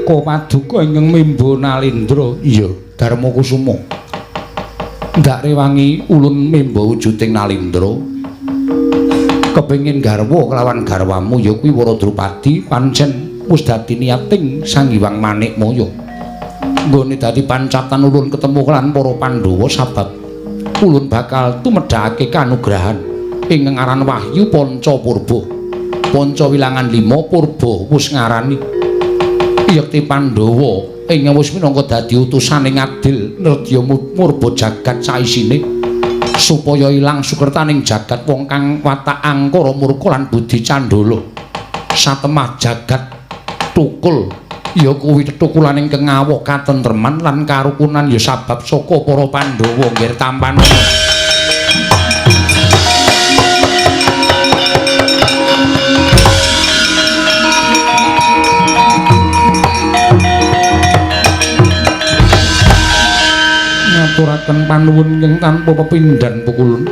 Teka paduka ingkang memba Nalendra. Iya, Darma Kusuma. Ndak rewangi ulun memba wujuding Nalendra. Kepengin garwa kelawan garwamu ya kuwi Wara Drupadi pancen wis dadi niating Sang Hyang Manikmaya. Nggone dadi pancatan ulun ketemu kelan para Pandhawa sabab ulun bakal tumedhake kanugrahan ing ngaran Wahyu Panca Purba. Panca wilangan 5 Purba wis ngarani yekti Pandhawa ing wis minangka dadi utusane ngadil nedya murba jagat saisine supaya ilang sukertaning jagat wong kang watak angkara murka lan budi candala. Satemah jagat tukul ya kuwi tetukulaning kengawoh katentreman lan karukunan ya sabab saka para Pandhawa nggir tampan. Ngaturaken panuwun ingkang tanpa pepindhan pukulun.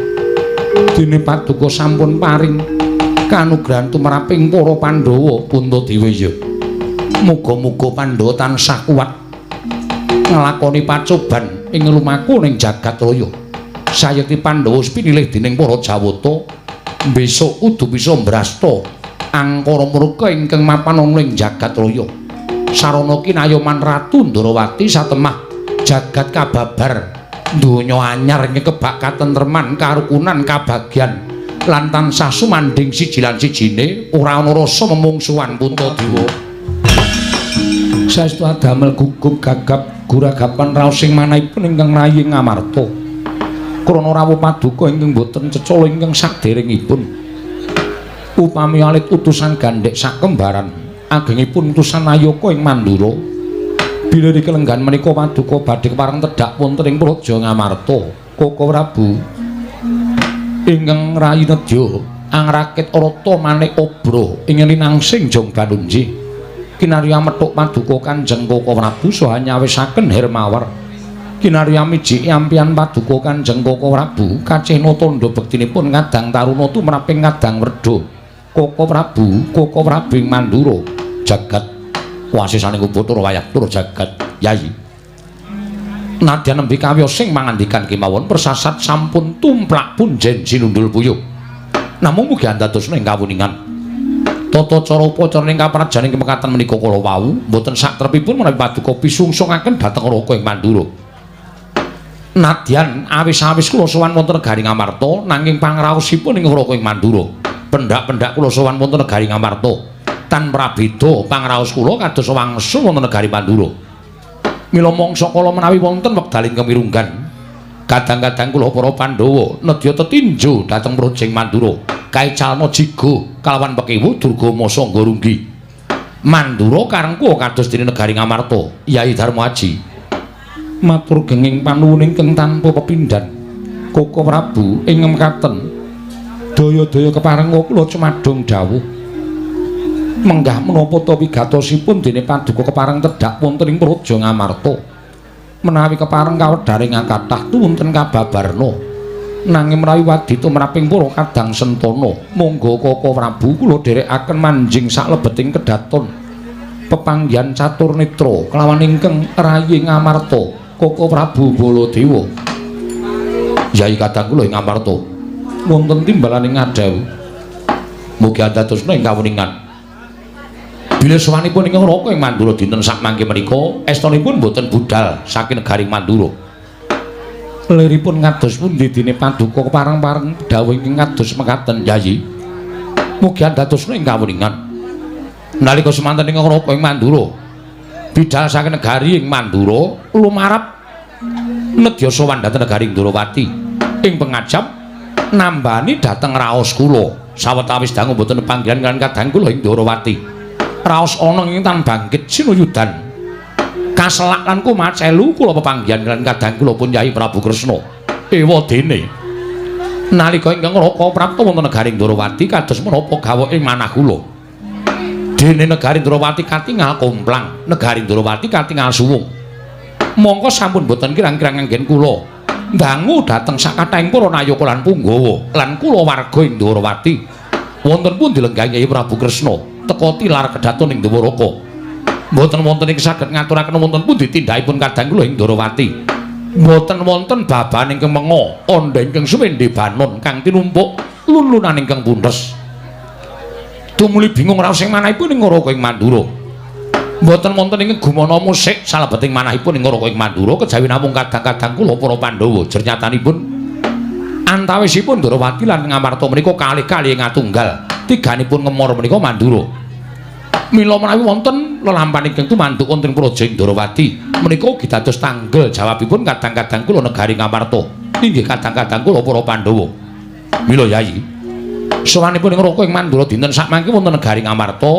Dene paduka sampun paring kanugrahan tumraping para Pandhawa Puntadewa ya. Muga-muga Pandhawa tansah kuat nglakoni pacoban ing lumaku ning jagat raya. Sayekti Pandhawa pinilih dening para Jawata, besok kudu bisa mbrasta angkara murka ingkang mapan ana ing jagat raya. Sarana kinayoman Ratu Ndorowati satemah jagat kababar donya anyar ing kebak katentreman karukunan kabagyan lan tansah sumandhing siji lan sijine ora ana rasa memungsuhan Puntadewa. Saestu adamel gugup gagap guragapan raos sing manahipun ingkang rayi Ngamarta. Krana rawuh paduka ingkang boten cecala ingkang saderengipun. Upami alit utusan gandhek sakembaran agengipun utusan Nayaka ing Mandura. Bilih kelenggan menika paduka badhe kepareng tedhak wonten ing Praja Ngamarta. Koko Prabu ingkang rayi nedya angrakit rata manik obra ing linangsing Jong Banunji. Kinarya methuk paduka Kanjeng Koko Prabu saha nyawisaken Hermawar. Kinarya miji ampian paduka Kanjeng Koko Prabu kacihna tandha bektinipun kadang taruna tumraping kadang werda. Koko Prabu, Koko Prabu ing Mandura jagat wasisaning Bathara wayah tur jagat Yayi. Nadyan nembe kawiyos sing mangandikan kemawon persasat sampun tumplak punjen sinundul puyuh. Namung mugi andadosna ing kawuningan. Tata cara upacara ing kaprajan ing mekaten menika kala wau mboten satrepipun menawi paduka pisungsungaken dhateng Raka ing Mandura. Nadyan awis-awis kula sowan wonten negari Ngamarta nanging pangraosipun ing Raka ing Mandura. Pendak-pendak kula sowan wonten negari Ngamarta. Tan prabeda pangraos kula kados wangsul wonten negari Mandura. Mila mangsa kala menawi wonten wekdal ingkang mirunggan, kadang-kadang kula para Pandhawa nedya tetinju dhateng Projeng Mandura. Kaicalna jigo kalawan pekewu Durgama Sangga Runggi. Mandura karengku kados dene negari Ngamarta. Yai Darma Aji matur genging panuwun ingkang tanpa pepindhan. Koko Prabu ing mekaten daya-daya keparenga kula cumadung dawuh. Menggah menapa ta wigatosipun dene paduka kepareng tedhak wonten ing Praja Ngamarta. Menawi kepareng kawedharing kathah tuwunten kababarna. Nanging menawi wadi tumraping para kadang sentana, monggo Koko Prabu kula dherekaken manjing saklebeting kedaton pepanggihan catur netra kelawan ingkang rayi Ngamarta, Koko Prabu Baladewa. Yai kadang kula ing Ngamarta wonten timbalaning ngadhawuh. Mugi andadosna ing kawuningan. Bilih sowanipun ingkang Raka ing Mandura dinten sakmangke menika estunipun boten budal saking negari Mandura. Liripun kados pundi dene paduka kepareng-pareng dawuh ingkang kados mekaten Yayi. Mugi andadosna ing kawuningan. Nalika semanten ingkang Raka ing Mandura bidal saking negari ing Mandura lumarap nedya sowan dhateng negari Ndorowati ing pengajap nambani dhateng raos kula. Sawetawis dangu boten panggihan kaliyan kadang kula ing Ndorowati. Raos ana ing tan bangkit sinuyudan kaselak lan kumacelu kula pepanggihan kaliyan kadang kula pun Yai Prabu Kresna. Ewa dene nalika ingkang Raka prapta wonten negari Ndorowati kados menapa gawok ing manah kula. Dene negari Ndorowati katingal komplang, negari Ndorowati katingal suwung. Mongko sampun boten kirang-kirang anggen kula ndangu dhateng sakathahing para nayaka lan punggawa lan kula warga ing Ndorowati. Wonten pundi lenggahe Yai Prabu Kresna teka tilar kedaton ing Dwaraka. Mboten wonten ing saged ngaturaken wonten pundi tindakipun kadang kula ing Ndorowati. Mboten wonten baban ingkang menga, andha ingkang suwendhe banon kang tinumpuk lun-lunan ingkang puntes. Tumuli bingung raos ing manahipun ing Raka ing Mandura. Mboten wonten ing gumana musik salebeting manahipun ing Raka ing Mandura kejawi namung kadang-kadang kula para Pandhawa jernyatanipun antawisipun Ndorowati lan Ngamarta menika kalih-kalih ngatunggal tiganipun ngemor menika Mandura. Mila menawi wonten lelampahan ingkang tumanduk wonten praja ing Ndorowati menika ugi dados tanggel jawabipun kadang-kadang kula negari Ngamarta inggih kadang-kadang kula para Pandhawa. Mila Yayi sowanipun ing Raka ing Mandura dinten sakmangke wonten negari Ngamarta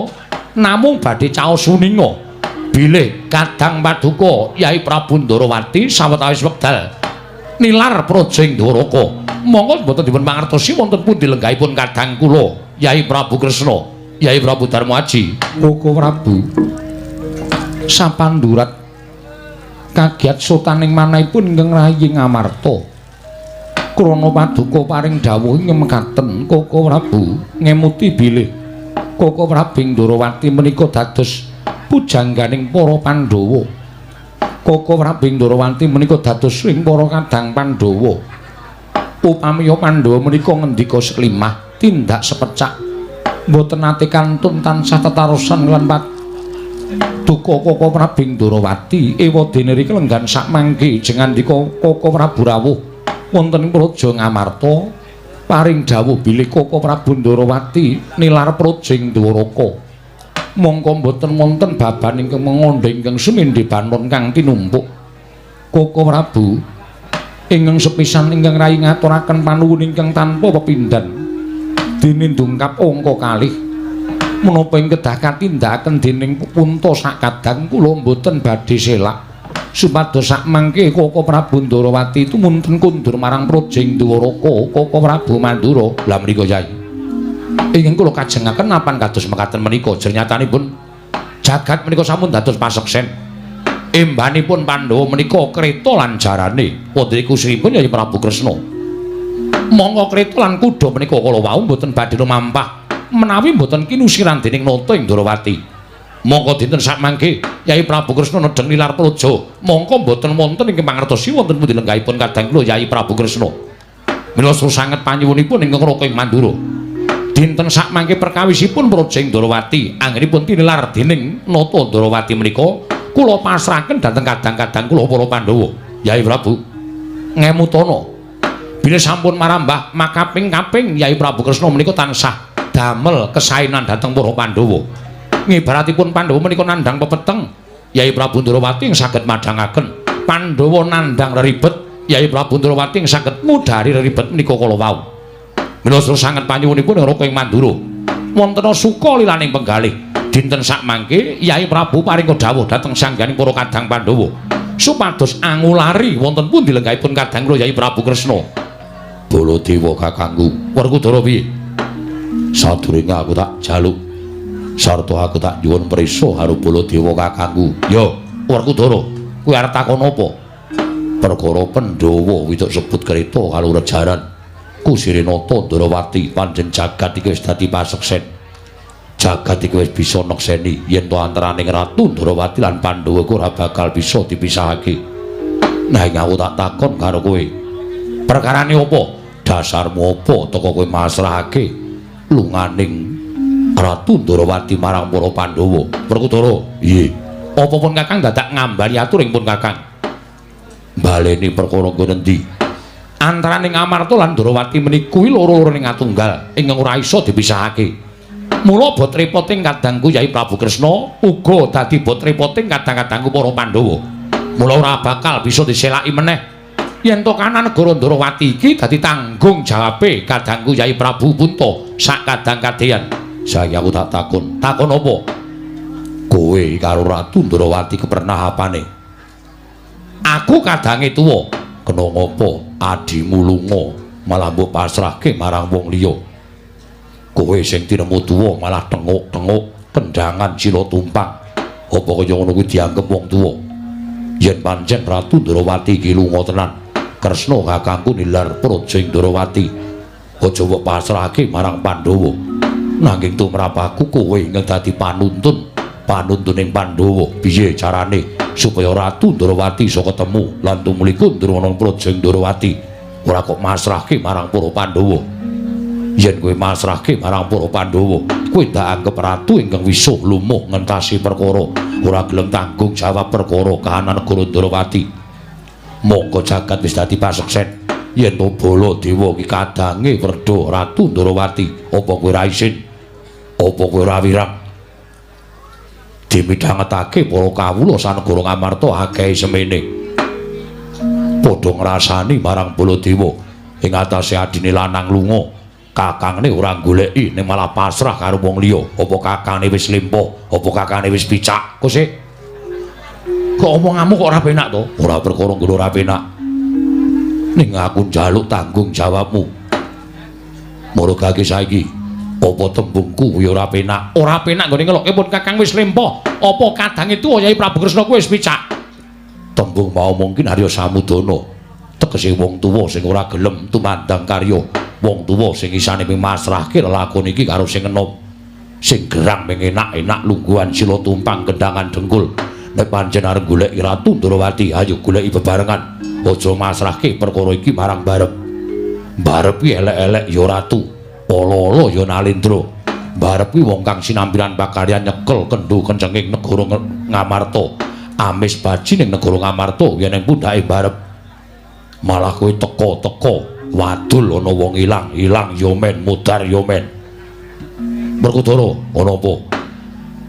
namung badhe caos suninga bilih kadang paduka Yai Prabu Ndorowati sawetawis wekdal nilar praja ing Dwaraka. Monggo mboten dipun mangertosi wonten pundi lenggahipun kadang kula Yai Prabu Kresna, Yai Prabu Darmaji. Koko Prabu sapandurat kagiat sotaning manahipun ingkang rayi Ngamarta. Krana paduka paring dawuh ing mekaten Koko Prabu ngemuti bilih Koko Prabu Ndorowati menika dados pujangganing para Pandhawa. Koko Prabu Ndorowati menika dados ing para kadang Pandhawa. Upamiya Pandhawa menika ngendika seklimah tindak sepecak mboten nate kantun tansah tetarosan lan paduka Koko Prabu Ndorowati ewa dene riki lenggan sakmangke jengandika Koko Prabu rawuh wonten ing praja Ngamarta paring dawuh bilih Koko Prabu Ndorowati nilar praja ing Dwaraka. Mongko mboten wonten baban ingkang mengandha ingkang sumindhe banon kang tinumpuk. Koko Prabu ingkang sepisan ingkang rayi ngaturaken panuwun ingkang tanpa pepindhan dene dungkap angka kalih menapa ing kedah katindakaken dening punta sakadang kula mboten badhe selak supados sakmangke Koko Prabu Ndorowati tumunten kundur marang praja ing Dwaraka Koko Prabu Mandura. Lah menika Yai ingkang kula kajengaken napan kados mekaten menika jernyatanipun jagat menika sampun dados paseksen. Embanipun Pandhawa menika kreta lan jarane wonten kusiripun Yai Prabu Kresna. Mongko kreta lan kuda menika kala wau mboten badhe lumampah menawi mboten kinusiran dening nata ing Ndorowati. Mongko dinten sakmangke Yai Prabu Kresna nedheng nilar praja, mongko mboten wonten ingkang mangertosi wonten pundi lenggahipun kadang kula Yai Prabu Kresna. Mila sanget panyuwunipun ingkang Raka ing Mandura. Dinten sakmangke perkawisipun praja ing Ndorowati anggenipun tinilar dening nata Ndorowati menika kula pasrahaken dhateng kadang-kadang kula para Pandhawa. Yai Prabu ngemutana bilih sampun marambah makaping-kaping Yai Prabu Kresna menika tansah damel kesaenan dhateng para Pandhawa. Ngibaratipun Pandhawa menika nandhang pepeteng, Yai Prabu Ndorowati ing saged madhangaken. Pandhawa nandhang reribet, Yai Prabu Ndorowati ing saged mudhari reribet menika kala wau. Mila sanget panyuwunipun Raka ing Mandura wonten suka lilaning penggalih. Dinten sakmangke Yai Prabu paring dawuh dhateng sangganing para kadang Pandhawa supados angulari wonten pundi lenggahipun kadang kula Yai Prabu Kresna. Baladewa kakangku, Werkudara piye? Sadurunge aku tak jaluk sarta aku tak nyuwun prisa karo Baladewa kakangku. Ya, Werkudara, kowe arep takon apa? Perkara Pandhawa wituk sebut kreta karo rejaran kusire nata Ndorowati pancen jagat iki wis dadi paseksen. Jagat iki wis bisa nekseni yen to antaraning Ratu Ndorowati lan Pandhawa ku ora bakal bisa dipisahake. Nanging aku tak takon karo kowe. Perkarane apa? Dasarmu apa teko kowe masrahake lunganing Ratu Ndorowati marang para Pandhawa? Werkudara, piye? Apa pun Kakang dadak ngambani aturing pun Kakang. Baleni perkara nggon endi? Antaraning Amarta lan Ndorowati meniku loro-loro ning atunggal ingkang ora iso dipisahake. Mula bot repoting kadangku Yai Prabu Kresna uga dadi bot repoting kadang-kadangku para Pandhawa. Mula ora bakal bisa diselaki meneh. Yen to kana negara Ndorowati iki dadi tanggung jawabe kadangku Yai Prabu Punta sak kadang kadeyan. Saiki aku tak takon. Takon apa? Kowe karo Ratu Ndorowati kepernah apane? Aku kadange tuwa. Kena ngopo adimu lunga malah mbok pasrahke marang wong liya? Kowe sing tinemu tuwa malah tenguk-tenguk kendangan sila tumpang. Apa kaya ngono kuwi dianggep wong tuwa? Yen pancen Ratu Ndorowati iki lunga tenan, Kresna kakangku nilar praja ing Ndorowati. Aja mbok pasrahke marang Pandhawa. Nanging tumrap aku kowe ingkang dadi panuntun Panuntuning Pandhawa piye carane supaya Ratu Ndrawati iso ketemu lan tumuliku Ndurwana praja Ndrawati. Ora kok masrahke marang para Pandhawa. Yen kowe masrahke marang para Pandhawa, kowe ndak anggep ratu ingkang wisuh lumuh ngentasi perkara, ora gelem tanggung jawab perkara kahanan negara Ndrawati. Mongko jagat wis dadi paseksen yen to Baladewa ki kadange werda Ratu Ndrawati, apa kowe ora isin? Apa kowe ora wirang? Dimidhangetake para kawula sanegara Ngamarta akeh semene. Padha ngrasani marang Baladewa ing atase adine lanang lunga, kakangne ora goleki ning malah pasrah karo wong liya. Apa kakangne wis lempo? Apa kakangne wis picak? Kok sik? Kok omonganmu kok ora penak to? Ora perkara nggo ora penak. Ning aku njaluk tanggung jawabmu. Marogake saiki apa tembungku ya ora penak? Ora penak nggone ngelokke pun kakang wis lempo. Apa kadange tuwa Yai Prabu Kresna kuwi wis picak? Tembung mau mungkin Arya Samudana. Tegese wong tuwa sing ora gelem tumandang karya, wong tuwa sing isane mung masrahke lelakon iki karo sing enom. Sing gerang mung enak-enak lungguhan sila tumpang kendangan dengkul. Nek pancen arep goleki Ratu Ndrawati, ayo goleki bebarengan. Aja masrahke perkara iki marang Barep. Barep ki elek-elek ya ratu, ala-ala ya Nalendra. Barep ki wong kang sinampilan pakaryan nyekel kendho kencenging negara Ngamarta. Amis baji ning negara Ngamarta yen ning pundhake Barep. Malah kowe teka-teka wadul ana wong ilang, ilang ya men, mudhar ya men. Werkudara, ana apa?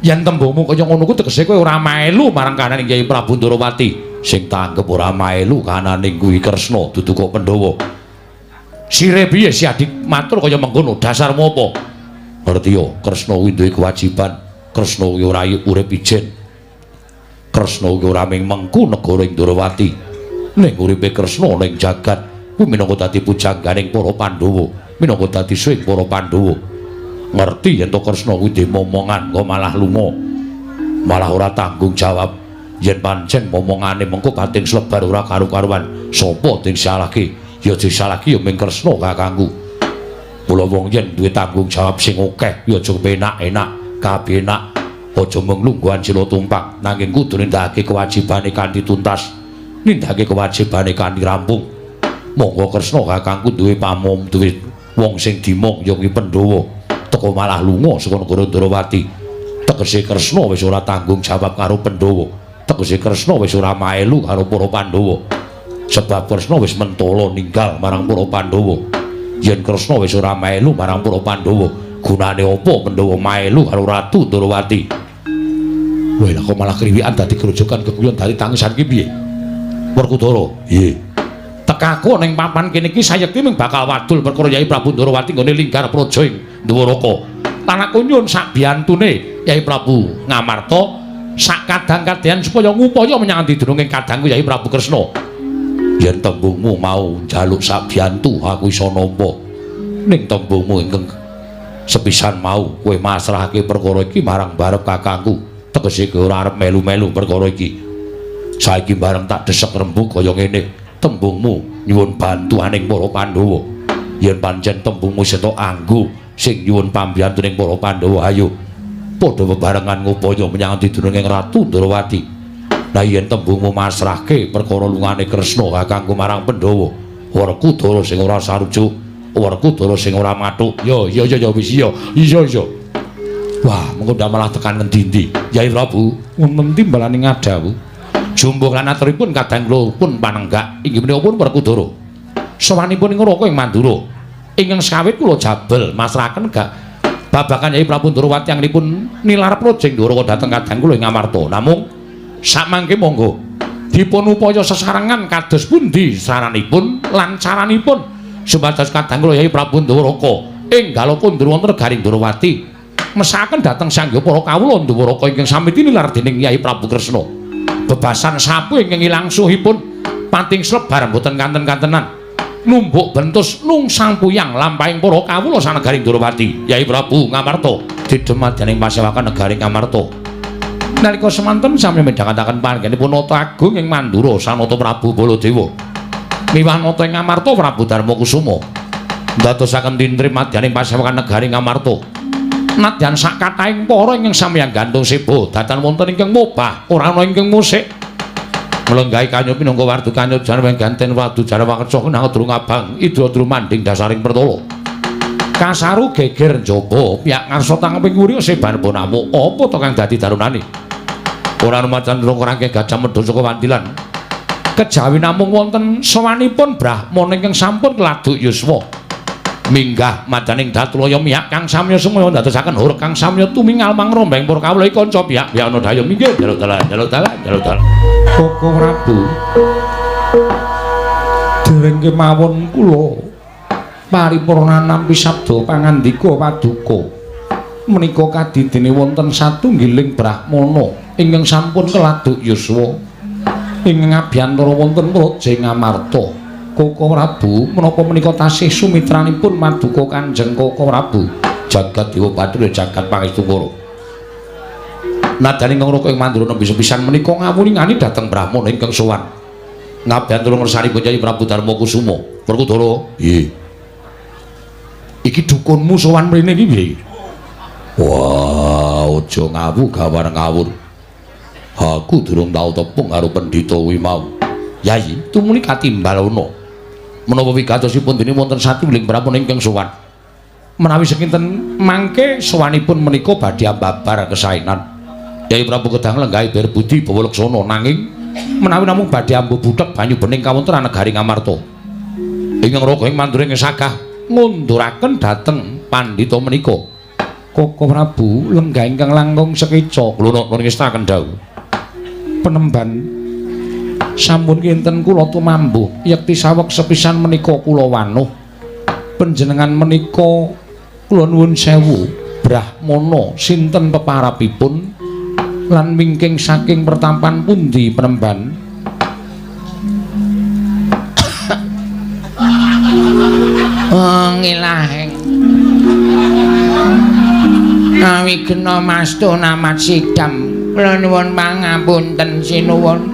Yen tembungmu kaya ngono kuwi tegese kowe ora melu marang kahanan Kyai Prabu Ndrawati. Sing tanggep ora melu kahanane kuwi Kresna dudu kok Pandhawa. Sire piye si adik matur kaya mengkono? Dasarmu apa? Ngerti ya, Kresna kuwi duwe kewajiban. Kresna kuwi ora urip ijen. Kresna kuwi ora mung mengku negara Ndrawati. Ning uripe Kresna ning jagat kuwi minangka dadi pujangganing para Pandhawa, minangka dadi swing para Pandhawa. Ngerti yen to Kresna kuwi duwe momongan kok malah lunga. Malah ora tanggung jawab. Yen pancen momongane mengko kating slebar ora karu-karuan, sapa sing salahke? Ya disalahke ya mung Kresna kakangku. Mula wong yen duwe tanggung jawab sing akeh ya aja penak-enak, kabenak, aja mung lungguhan sila tumpang, nanging kudu nindakake kewajibane kanthi tuntas, nindakake kewajibane kanthi rampung. Monggo Kresna kakangku duwe pamom, duwe wong sing dimong ya kuwi Pandhawa. Teko malah lunga saka negara Ndrawati. Tegese Kresna wis ora tanggung jawab karo Pandhawa. Tegese Kresna wis ora maelu karo para Pandhawa. Sebab Kresna wis mentala ninggal marang para Pandhawa. Yen Kresna wis ora melu marang para Pandhawa, gunane apa Pandhawa melu karo Ratu Ndrawati? Wah, lah kok malah kriwikan dadi grojogan keguyon dadi tangisan ki piye? Werkudara, piye? Tekaku ning papan kene iki sayekti mung bakal wadul perkara Yai Prabu Ndrawati nggone linggar praja ing Dwaraka. Lan aku nyuwun sabiyantune Yai Prabu Ngamarta sak kadang-kadang supaya ngupaya menyang didurunge kadangku Yai Prabu Kresna. Yen tembungmu mau njaluk sabiyantu aku iso nampa. Ning tembungmu ingkang sepisan mau kowe masrahake perkara iki marang Barep kakangku. Tegese kowe ora arep melu-melu perkara iki. Saiki bareng tak desek rembug kaya ngene. Tembungmu nyuwun bantuaning para Pandhawa. Yen pancen tembungmu setok anggo sing nyuwun pambiyantuning para Pandhawa, ayo padha bebarengan ngupaya menyang didurunge Ratu Ndrawati. Lah yen tembungmu masrahke perkara lungane Kresna kakangku marang Pandhawa, Werkudara sing ora sarujuk, Werkudara sing ora mathuk. Ya ya ya wis iya. Iya iya. Wah, mengko ndak malah tekan ngendi-endi. Yai Prabu, wonten timbalane ngadhawuh. Jumbuh lan aturipun kadang kula pun panenggak inggih menika pun Werkudara. Sowanipun ing Raka ing Mandura. Ingkang sekawit kula jabel masrahaken gak babagan Yai Prabu Ndrawati anggenipun nilar praja ing Dwaraka dhateng kadang kula ing Ngamarta. Namung samangke monggo dipun upaya sesarengan kados pundi saranipun lan caranipun supados kadang kula Yai Prabu Ndrawaka ing Galopa wonten negari Ndrawati mesaken dhateng sangga para kawula Ndwaraka ingkang sami tinilar dening Yai Prabu Kresna. Bebasan sapu ingkang ilang suhipun pating slebar mboten kanten-kantenan numbuk bentus nungsang puyang lampahing para kawula sanegari Ndrawati. Yai Prabu Ngamarta didemadaning pasewakan negari Ngamarta. Nalika semanten sami midhangetaken panggenipun Nata Agung ing Mandura Sanata Prabu Baladewa. Miwah nata ing Ngamarta Prabu Darmakusuma ndadosaken tintrim madyaning pasewakan negari Ngamarta. Nadyan sak kathahing para ingkang samyang gantung seba datan wonten ingkang mobah ora ana ingkang musik. Mlenggahi kanyup minangka wardu kanyup jarweng ganten wadu jarwa kecoh nang drung abang idra drumanding dasaring pertala. Kasaru geger njaba piyak ngarsa tangeping wuri seban bonamu apa to kang dadi darunane? Ora rumacan rong rangke gajah medhun saka wandilan. Kejawi namung wonten sowanipun brahmana ingkang sampun keladuk yuswa. Minggah madaning datulaya miyak kang samya sumaya ndadosaken hur kang samya tumingal mangrombeng para kawula kanca piyak piyana daya minggir jaluk dalan jaluk dalan jaluk dalan. Koko Prabu dereng kemawon kula paripurna nampi sabda pangandika paduka menika kadidene wonten satunggiling brahmana ingkang sampun keladuk yuswa ingkang abiyantara wonten Praja Ngamarta. Koko Prabu menapa menika tasih sumitranipun maduka Kanjeng Koko Prabu jagat dewa bathara jagat pangestungkara. Nadyan ingkang raka ing Mandura nembe sepisan menika ngawuningani dhateng brahmana ingkang sowan ngabiyantara ngersanipun Kyai Prabu Darma Kusuma. Werkudara, nggih. Iki dukunmu sowan mrene iki piye? Wah, aja ngawu gawan ngawur. Aku durung tau tepung karo pendhita kuwi mau. Yayi, tumuli katimbal ana. Menapa wigatosipun dene wonten satunggiling brahmana ingkang sowan. Menawi sekinten mangke sowanipun menika badhe ambabar kesaenan. Kyai Prabu kedah nglenggahi bir budi bawa laksana nanging menawi namung badhe ambu buthek banyu bening kawontenan negari Ngamarta. Ingkang raga ing Mandura ingkang sagah ngunduraken dhateng pandhita menika. Koko Prabu lenggah ingkang langkung sekeca kula ngestaken dawuh. Penemban sampun kinten kula tumambuh yekti saweg sepisan menika kula wanuh. Panjenengan menika kula nuwun sewu brahmana sinten peparapipun lan wingking saking pertampan pundi penemban? Ngilaheng awigena mastu namat sidam kula nuwun pangapunten sinuwun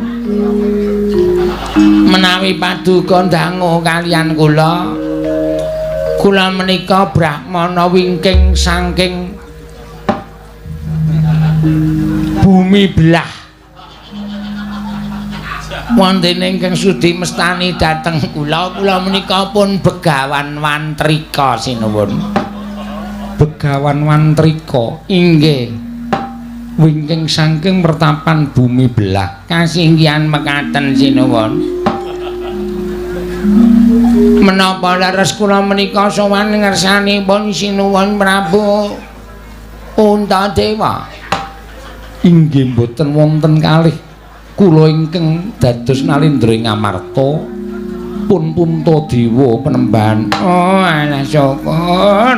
menawi paduka dangu kaliyan kula. Kula menika brahmana wingking saking bumi belah wonten ingkang sudi mestani dhateng kula. Kula menika pun Begawan Wantrika sinuwun. Begawan Wantrika inggih wingking saking pertapan bumi belah kasinggihan mekaten sinuwun. Menapa leres kula menika sowan ngersanipun sinuwun Prabu Puntadewa? Inggih mboten wonten kalih kula ingkang dados nalindra ing Ngamarta pun Puntadewa penemban. Oh alah syukur.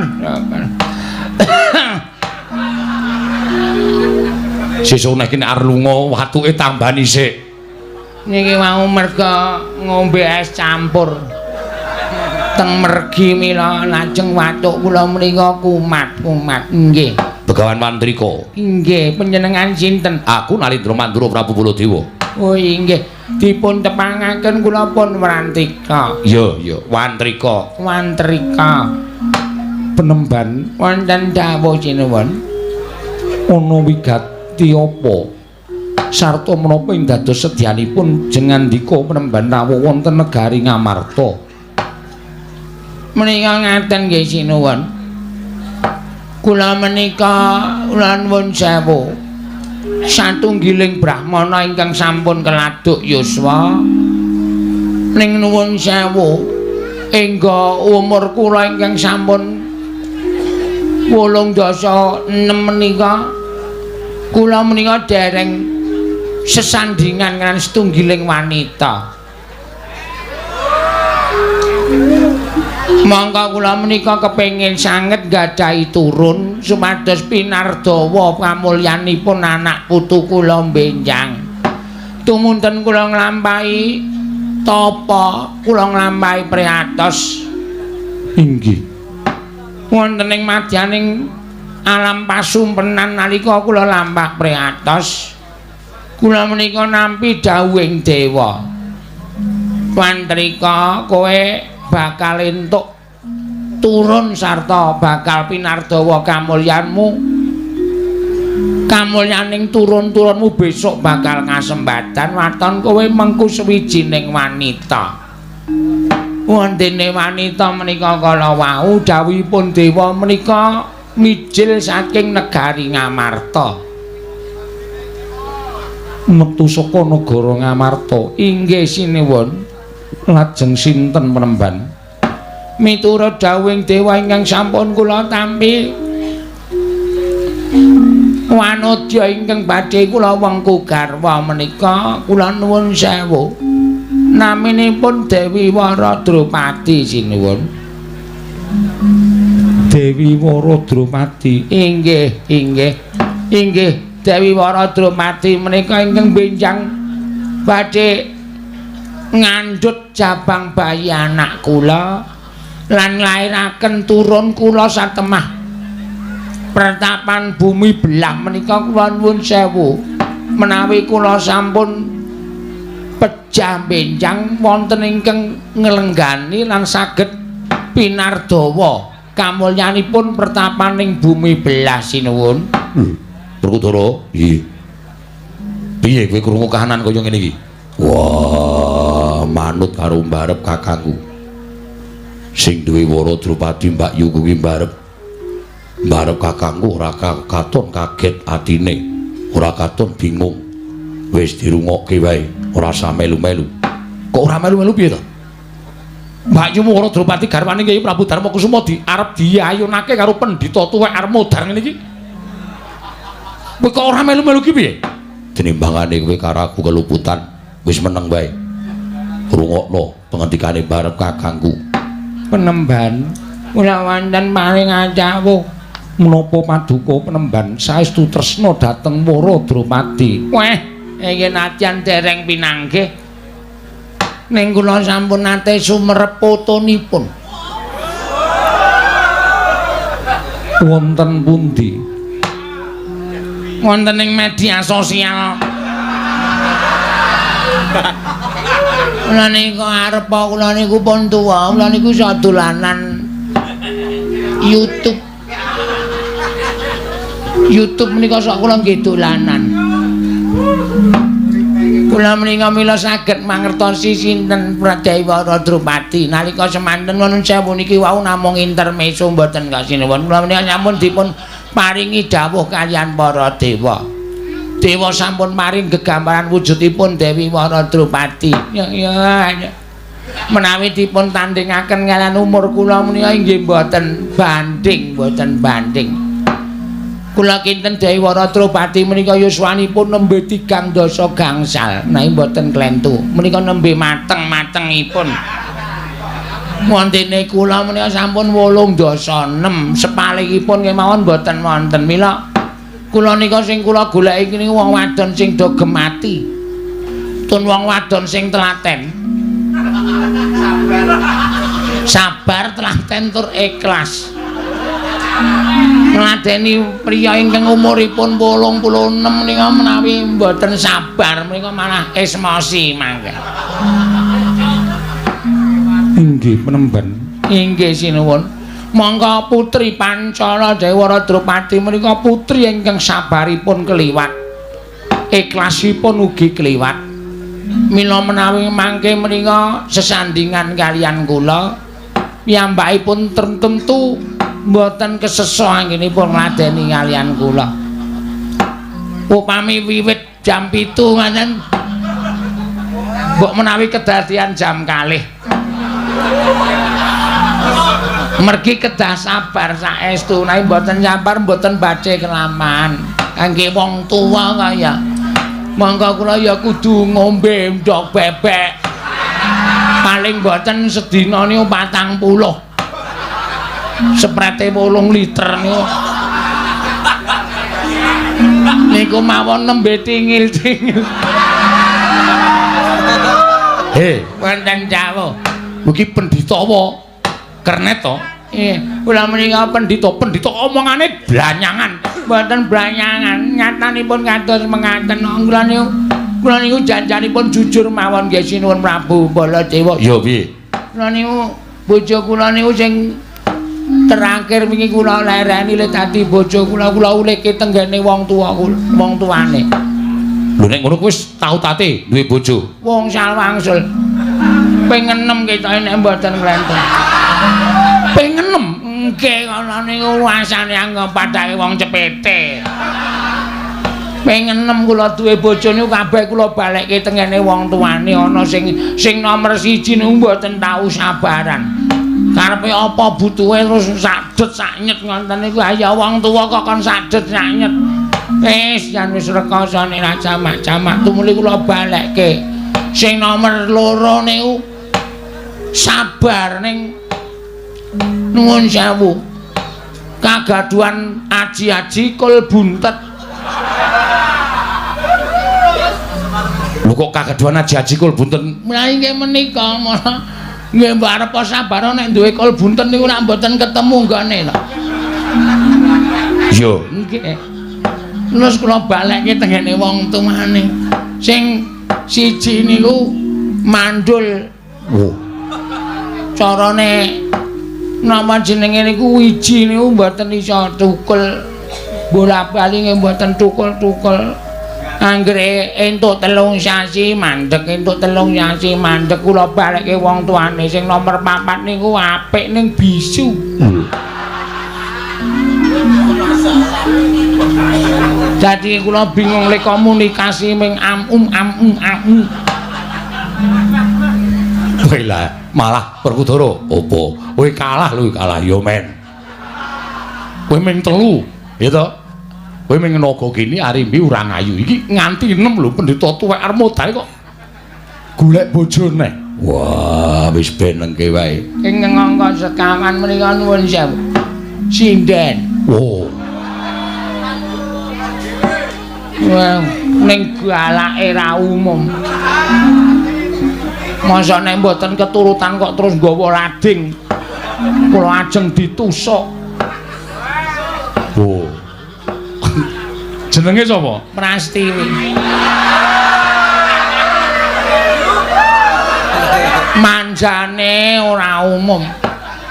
Sesuk nek arep lunga watuke tambani sik. Niki wau merga ngombe es campur teng mergi mila lajeng watuk kula menika kumat-kumat. Nggih. Begawan Wantrika. Nggih, panjenengan sinten? Aku Nalindra Mandura Prabu Baladewa. Oh inggih, dipun tepangaken kula pun Wantrika. Iya, iya, Wantrika. Wantrika. Penemban wonten dawuh sinuwun. Ana wigati apa? Sarta menapa ing dados sedyanipun jengandika penemban rawuh wonten negari Ngamarta? Menika ngaten nggih sinuwun. Kula menika kula nuwun sewu. Satunggiling brahmana ingkang sampun keladuk yuswa. Ning nuwun sewu, engga umur kula ingkang sampun 86 menika kula menika dereng sesandingan kan setunggiling wanita. Mongko kula menika kepengin sanget gadhahi turun supados pinardawa pamulyanipun anak putu kula benjang. Tumunten kula nglampahi tapa, kula nglampahi priatos. Inggih. Wonten ing madyaning alam pasumpenan nalika kula lampah priatos, kula menika nampi dawuhing dewa. Wantrika, kowe bakal entuk Turun sarta bakal pinardawa kamulyanmu. Kamulyaning turun-turunmu besok bakal kasembatan waton kowe mengku sewijining wanita. Wontene wanita menika kala wau dawuhipun dewa menika mijil saking negari Ngamarta. Metu saka negara Ngamarta. Inggih sinuwun. Lajeng sinten penemban? Miturut dawuhing dewa ingkang sampun kula tampi, wanodya ingkang badhe kula wengku garwa menika kula nuwun sewu. Naminipun Dewi Wara Drupadi sinuwun. Dewi Wara Drupadi. Inggih, inggih. Inggih Dewi Wara Drupadi menika ingkang benjang badhe ngandhut jabang bayi anak kula lan nglairaken turun kula satemah pertapan bumi belah menika kula nuwun sewu. Menawi kula sampun pejah benjang wonten ingkang nglenggani lan saged pinardawa kamulyanipun pertapaning bumi belah sinuwun. Werkudara, nggih. Piye kowe krungu kahanan kaya ngene iki? Wah, manut karo mbarep kakangku. Sing duwe Wara Drupadi Mbak Yu kuwi mbarep. Mbarep kakangku ora katon kaget atine, ora katon bingung. Wis dirungokke wae, ora usah melu-melu. Kok ora melu-melu piye to? Mbak Yu Wara Drupadi garwane Kyai Prabu Darma Kusuma di arep diayunake karo pendhita tuwek arep modar ngene iki. Kowe kok ora melu-melu ki piye? Tinimbangane kowe karo aku keluputan, wis meneng wae. Rungokno pengendikane barep kakangku. Penemban kula wonten paring acawuh. Menapa paduka penemban saestu tresna dhateng Wara Drupadi? Weh, iki nadyan dereng pinanggih. Ning kula sampun nate sumerep fotonipun. Wonten pundi? Wonten ing media sosial. Kula niku arep kula niku pun tuwa, kula niku iso dolanan YouTube. YouTube menika sok kula nggih dolanan. Kula menika mila saged mangertosi sinten Dewi Wara Drupadi. Nalika semanten nuwun sewu niki wau namung intermezzo mboten kasinuwun. Kula menika sampun dipun paringi dawuh kaliyan para dewa. Dewa sampun paring gegambaran wujudipun Dewi Wara Drupadi. Ya ya. Menawi dipun tandingaken kaliyan umur kula menika inggih mboten banding, mboten banding. Kula kinten Dewi Wara Drupadi menika yuswanipun nembe 3 dasa gangsal, menawi mboten klentu. Menika nembe mateng-matengipun. Wontene kula menika sampun 8 dasa 6, sepalihipun kemawon mboten wonten. Mila kula nika sing kula goleki niku wong wadon sing do gemati. Tun wong wadon sing telaten. Sabar, telaten tur ikhlas. Ngladeni priya ingkang umuripun 86 menika menawi mboten sabar menika malah esmosi mangke. Inggih penemban. Inggih sinuwun. Monggo putri Pancala Dewi Wara Drupadi menika putri ingkang sabaripun keliwat, ikhlasipun ugi keliwat. Mila menawi mangke menika sesandingan kaliyan kula, piyambakipun tentu mboten keseso anggenipun ngladeni kaliyan kula. Upami wiwit jam 7 ngaten, mbok menawi kedadian jam 2. Mergi kedah sabar saestu, nek mboten sabar mboten badhe kelaman. Kangge wong tuwa kaya monggo kula ya kudu ngombe ndhog bebek. Paling mboten sedina niku 40. Seprete 8 liter niku. Niku mawon nembe tingil-tingil. He, wonten dawuh. Mugi pendhita apa? Kernet to? Kula menika pendhita, pendhita omongane blanyangan. Mboten blanyangan, nyatanipun kados mengaten. Kula niku janjanipun jujur mawon nggih sinuwun Prabu Baladewa. Ya piye? Kula niku bojo kula niku sing Terakhir wingi kula lereni le dadi bojo kula, kula ulihke tenggene wong tuwa kula, wong tuane. Lho nek ngono kuwi wis tau tate duwe bojo. Wong salwangsul. Ping 6 ketoke nek mboten klenten. Ping 6? Nggih, ngono niku rasane anggep padake wong cepete. Ping 6 kula duwe bojo niku kabeh kula balekke tengene wong tuane. Ana sing nomor 1 niku mboten tau sabaran. Karepe apa butuhe terus sadet saknyet ngoten niku. Ya wong tuwa kok kon sadet saknyet. Wis jan wis rekoso nek ra jamak-jamak tumuli kula balekke. Sing nomor 2 niku sabar ning nuwun sewu. Kagaduhan aji-aji kul buntet. Lho kok kagaduhan aji-aji kul bunten? Lah inggih menika malah nggih mbok arep sabar nek duwe kul bunten niku nek mboten ketemu nggone to. Iya. Nggih. Terus kula balekke tengene wong tuane. Sing siji niku mandul. Oh. Carane napa jenenge niku wiji niku mboten iso tukul. Bola-bali nggih mboten tukul-tukul. Anggere entuk 3 sasi mandek, entuk 3 sasi mandek kula balekke wong tuane. Sing nomor 4 niku apik ning bisu. Dadi kula bingung le komunikasi ming am um am um am. Kowe lah malah Werkudara opo? Kowe kalah lho, kalah ya men. Kowe ming 3, ya to? Kowe ming naga kene Arimbi ora ngayu. Iki nganti 6 lho pendeta tuwek arep modal kok golek bojo neh. Wah, wis benengke wae. Ing angka sekawan menika nuwun sewu. Sinden. Oh. Wah, ning galake ra umum. Masa nek mboten keturutan kok terus nggawa lading. Kula ajeng ditusuk. Oh. Jenenge sapa? Prastiwi. Manjane ora umum.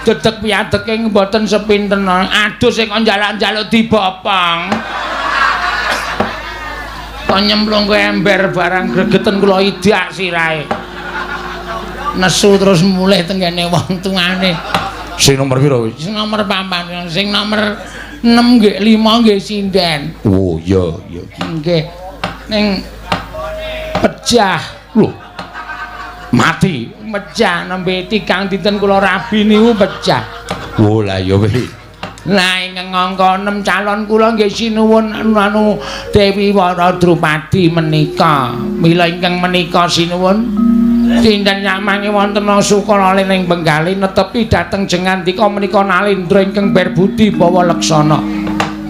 Dedeg piadeke mboten sepinten. Aduh sing kon njaluk-njaluk dibopong. Kon nyemplung ke ember barang gregeten kula idak sirahe. Nesu terus mulih tenggene wong tuane. Sing nomor pira wis? Sing nomor 4, sing nomor 6 nggih 5 nggih sinden. Oh iya iya. Nggih. Ning pecah. Lho. Mati. Pecah nembe 3 dinten kula rabi niku pecah. Oh lah ya wis. Lah ingkang angka 6 calon kula nggih sinuwun anu Dewi Wara Drupadi menika. Mila ingkang menika sinuwun dinten nyamange wonten Sukala ing Benggali netepi dhateng jengandika menika Nalindra ingkang berbudi bawa leksana.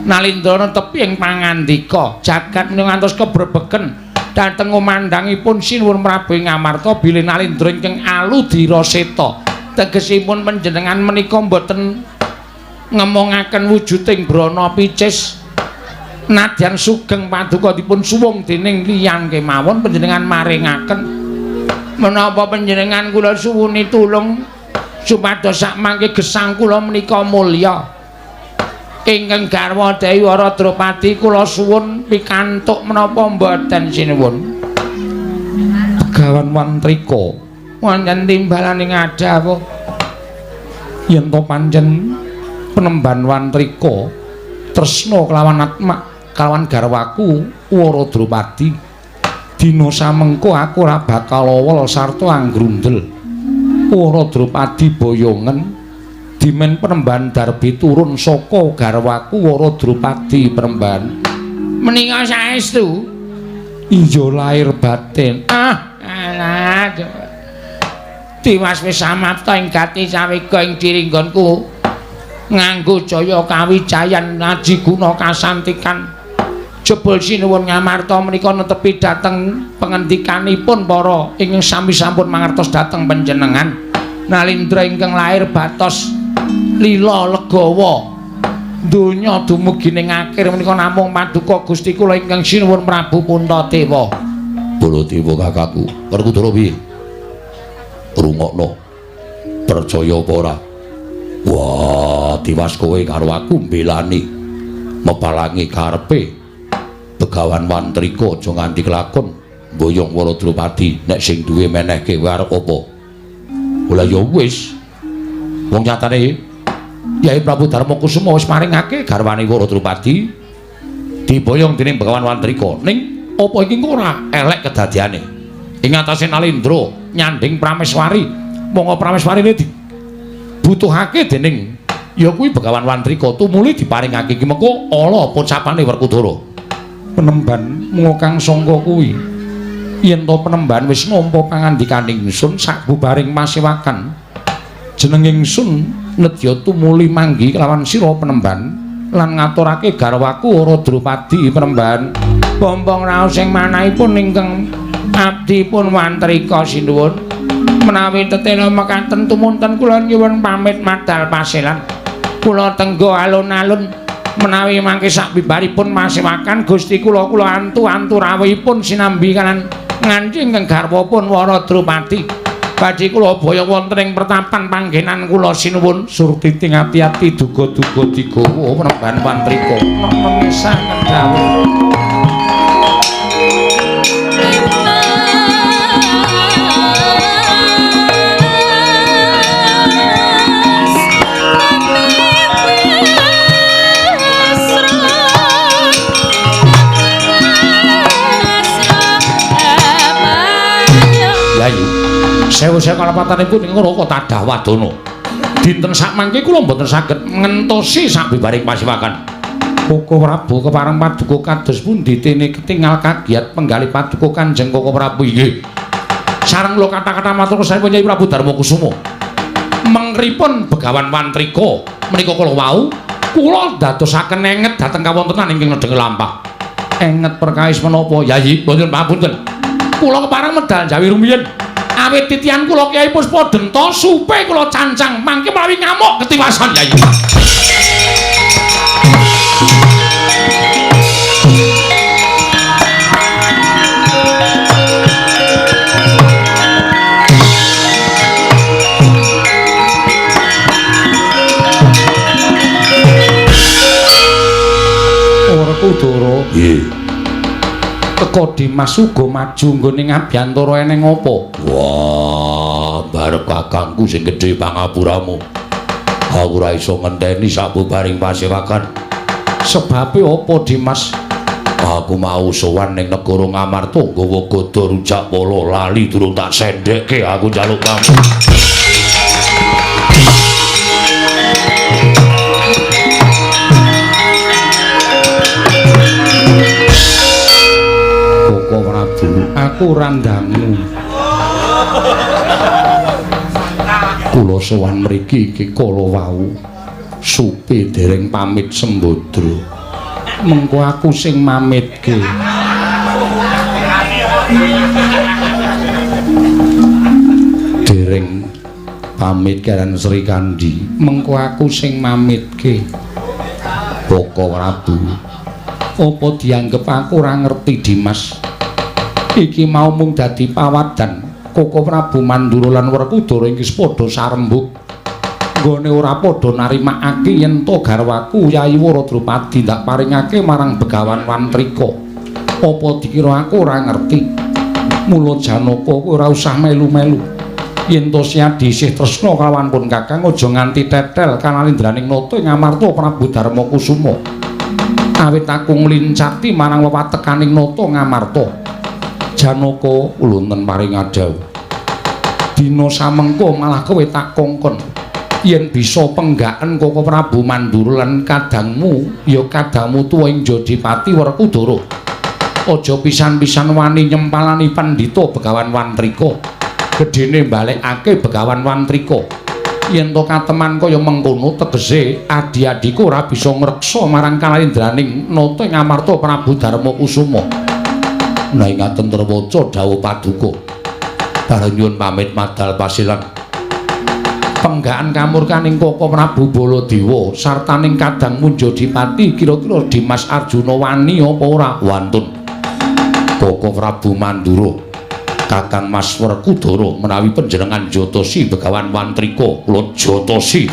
Nalindra netepi ing pangandika jagat menika ngantos kebrebegen dhateng umandangipun sinuwun Prabu ing Amarta bilih Nalindra ingkang aludira seta. Tegesipun panjenengan menika mboten ngemongaken wujuding brana picis nadyan sugeng paduka dipun suwung dening liyan kemawon panjenengan maringaken. Menapa panjenengan kula suwuni tulung supados sakmangke gesang kula menika mulya. Ingkang garwa Dewi Wara Drupadi kula suwun pikantuk menapa mboten sinuwun. Begawan Wantrika wonten timbalaning adhawuh yen to pancen penemban Wantrika tresna kelawan atmak kelawan garwaku Wara Drupadi. Dina samengko aku ora bakal awel sarta anggrundel. Wara Drupadi boyongen dimen penemban Darbi turun saka garwaku Wara Drupadi penemban. Menika saestu? Iya lahir batin. Ah, alah. Tiwas wis samapta ing gati sawega ing diri nggonku nganggo jaya kawijayan aji guna kasantikan. Jebul sinuwun Ngamarta menika netepi dhateng pengendikanipun para ingkang sami sampun mangertos dhateng panjenengan. Nalindra ingkang lair batos lila legawa donya dumugi ning akhir menika namung paduka Gusti kula ingkang sinuwun Prabu Puntadewa. Baladewa kakakku, Werkudara piye? Rungokno. Percaya apa ora? Wah, Wah, tiwas kowe karo aku mbelani mepalangi karepe Begawan Wantrika aja nganti kelakon mboyong Wara Drupadi. Nek sing duwe menehke kowe arep apa? Lah ya wis. Wong nyatane Yai Prabu Darma Kusuma wis maringake garwane Wara Drupadi diboyong dening Begawan Wantrika. Ning apa iki ora elek kedadiane? Ing atase Nalendra nyanding Prameswari, monggo Prameswarine dibutuhake dening ya kuwi Begawan Wantrika tumuli diparingake iki mengko ala pocapane Werkudara. Penemban munga kang sangka kuwi yen to penemban wis nampa pangandikaning ingsun sabubaring masewakan jeneng ingsun nedya tumuli manggi kelawan sira penemban lan ngaturake garwaku Wara Drupadi penemban. Bombong raos sing manahipun ingkang abdipun Wantrika sinuwun menawi tetela mekaten tumunten kula nyuwun pamit madal paselan. Kula tenggo alun-alun menawi mangke sabibaripun masewakan Gusti kula kula antu-antu rawuhipun sinambi kalan nganti ingkang garwapun Wara Drupadi. Badhe kula boyong wonten ing pertapan panggenan kula sinuwun. Surti ting ati-ati duga-duga digawa penemban Wantrika. Nemisaken dawuh. Sewu-sewu kalepatanipun ing Raka Tadah Wadana. Dinten sakmangke kula mboten saged ngentosi sabibaring pasiwakan. Koko Prabu kepareng paduka kados pundi dene ketingal kagiat penggalih paduka Kanjeng Koko Prabu inggih. Sareng kula kata-kata matur sampun Nyai Prabu Darma Kusuma. Mengripun Begawan Wantrika menika kala wau kula dadosaken enget dhateng kawontenan ingkang nedheng lampah. Enget perkawis menapa Yayi? Mboten pamunten. Kula kepareng medal jawi rumiyin. Awit titian kula Kyai Puspa Denta supe kula cancang mangke menawi ngamuk ketiwasan Yayi. Werkudara. Nggih. Teka Dimas uga maju nggone ngabyantara eneng apa? Wah, barep kakangku sing gedhe pangapuramu. Aku ora iso ngenteni sabubaring pasewakan. Sebabe apa, Dimas? Aku mau sowan ning negara Ngamarta nggawa gada rujak pala lali durung tak sendhekke aku njaluk pamit. Koko Prabu, aku ora ndangu. Kula sowan mriki iki kala wau supe dereng pamit sembadra. Mengko aku sing mamitke. Dereng pamit karen Sri Kandi, mengko aku sing mamitke. Koko Prabu, apa dianggep aku ora ngerti, Dimas? Iki mau mung dadi pawadan Koko Prabu Mandura lan Werkudara iki padha sarembug. Nggone ora padha narimakake yen to garwaku Yayi Wara Drupadi ndak paringake marang Begawan Wantrika. Apa dikira aku ora ngerti? Mula Janaka kowe ora usah melu-melu. Yen to Siadi isih tresna kalawan pun Kakang aja nganti tetel kanalindraning nata ing Amarta Prabu Darma Kusuma. Awit aku nglincati marang wewatekaning nata Ngamarta. Janaka ulunten paring adhawuh. Dina samengko malah kowe tak kongkon yen bisa penggaken Koko Prabu Mandura lan kadangmu ya kadangmu tuwa ing Jodipati Werkudara. Aja pisan-pisan wani nyempalani pandhita Begawan Wantrika. Gedene balekake Begawan Wantrika. Yen to kateman kaya mengkono tegese adi-adiku ora bisa ngreksa marang kalayendraning nata ing Amarta Prabu Darma Kusuma. Nah ingaten terwaca dawuh paduka. Bareng nyuwun pamit madal pasilan. Penggakan kamurkaning Koko Prabu Baladewa sartaning kadang Munjodipati kira-kira Dimas Arjuna wani apa ora? Wantun. Koko Prabu Mandura, Kakang Mas Werkudara menawi panjenengan jotosi Begawan Wantrika, kula jotosi.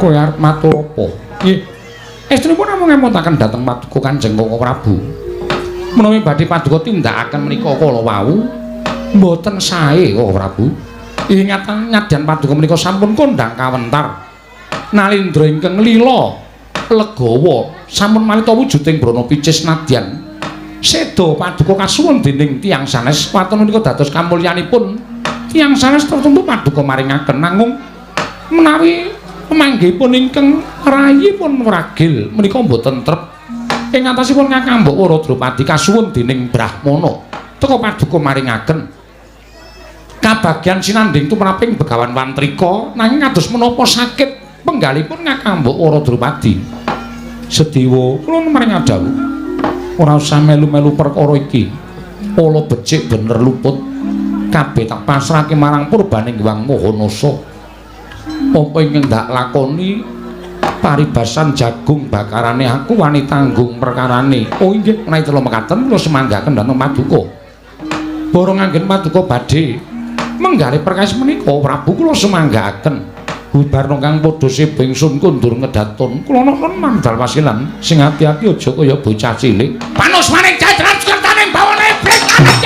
Kowe arep matur apa? Nggih. Estunipun namung ngemutaken dhateng Paduka Kanjeng Koko Prabu. Menawi badhe paduka tindakaken menika kala wau mboten sae Koko Prabu. Ingatan nyadyan paduka menika sampun kondhang kawentar. Nalindra ingkang lila legawa sampun malita wujuding brana picis nadyan. Seda paduka kasuwun dening tiyang sanes waton menika dados kamulyanipun tiyang sanes tertentu paduka maringaken nanging menawi pemanggihipun ingkang rayipun wragil menika mboten trep ing atasipun Kakang Mbok Wara Drupadi kasuwun dening Brahmana teka paduka maringaken kabagyan sinandhing tumraping Begawan Wantrika nanging kados menapa sakit penggalipun Kakang Mbok Wara Drupadi. Sediwa kula maring dawuh ora usah melu-melu perkara iki. Pala becik bener luput kabeh tak pasrahke marang purbaning Hyang Maha Nasa. Apa ingkang ndak lakoni paribasan jagung bakarane aku wani tanggung perkarane. Oh inggih menawi telu mekaten kula semanggaken dhateng paduka. Borong anggen paduka badhe menggalih perkawis menika Prabu kula semanggaken. Hubarna kang padha seba ingsun kundur ngedaton kula nonton mandal wasilan sing ati-ati aja kaya bocah cilik. Panus maning jajaran sekertaning bawane brek anak.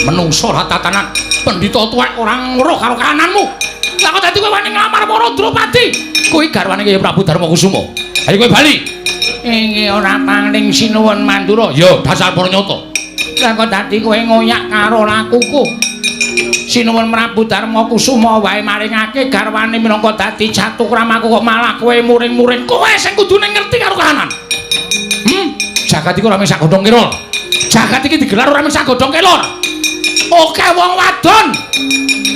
Menungso ora tatanan, pendhita tuwek ora ngruh karo kahananmu. Lah kok dadi kowe wani nglamar para Drupadi? Kuwi garwane Kyai Prabu Darmakusuma. Ayo kowe bali. Inggih ora pangling sinuwun Mandura. Ya dasar para nyata. Lah kok dadi kowe ngoyak karo lakuku? Sinuwun Prabu Darmakusuma wae maringake garwane minangka dadi catukramaku kok malah kowe muring-muring. Kowe sing kudune ngerti karo kahanan. Jagat iki ora mung sak godhong kelor. Jagat iki digelar ora mung sak godhong kelor. Oke wong wadon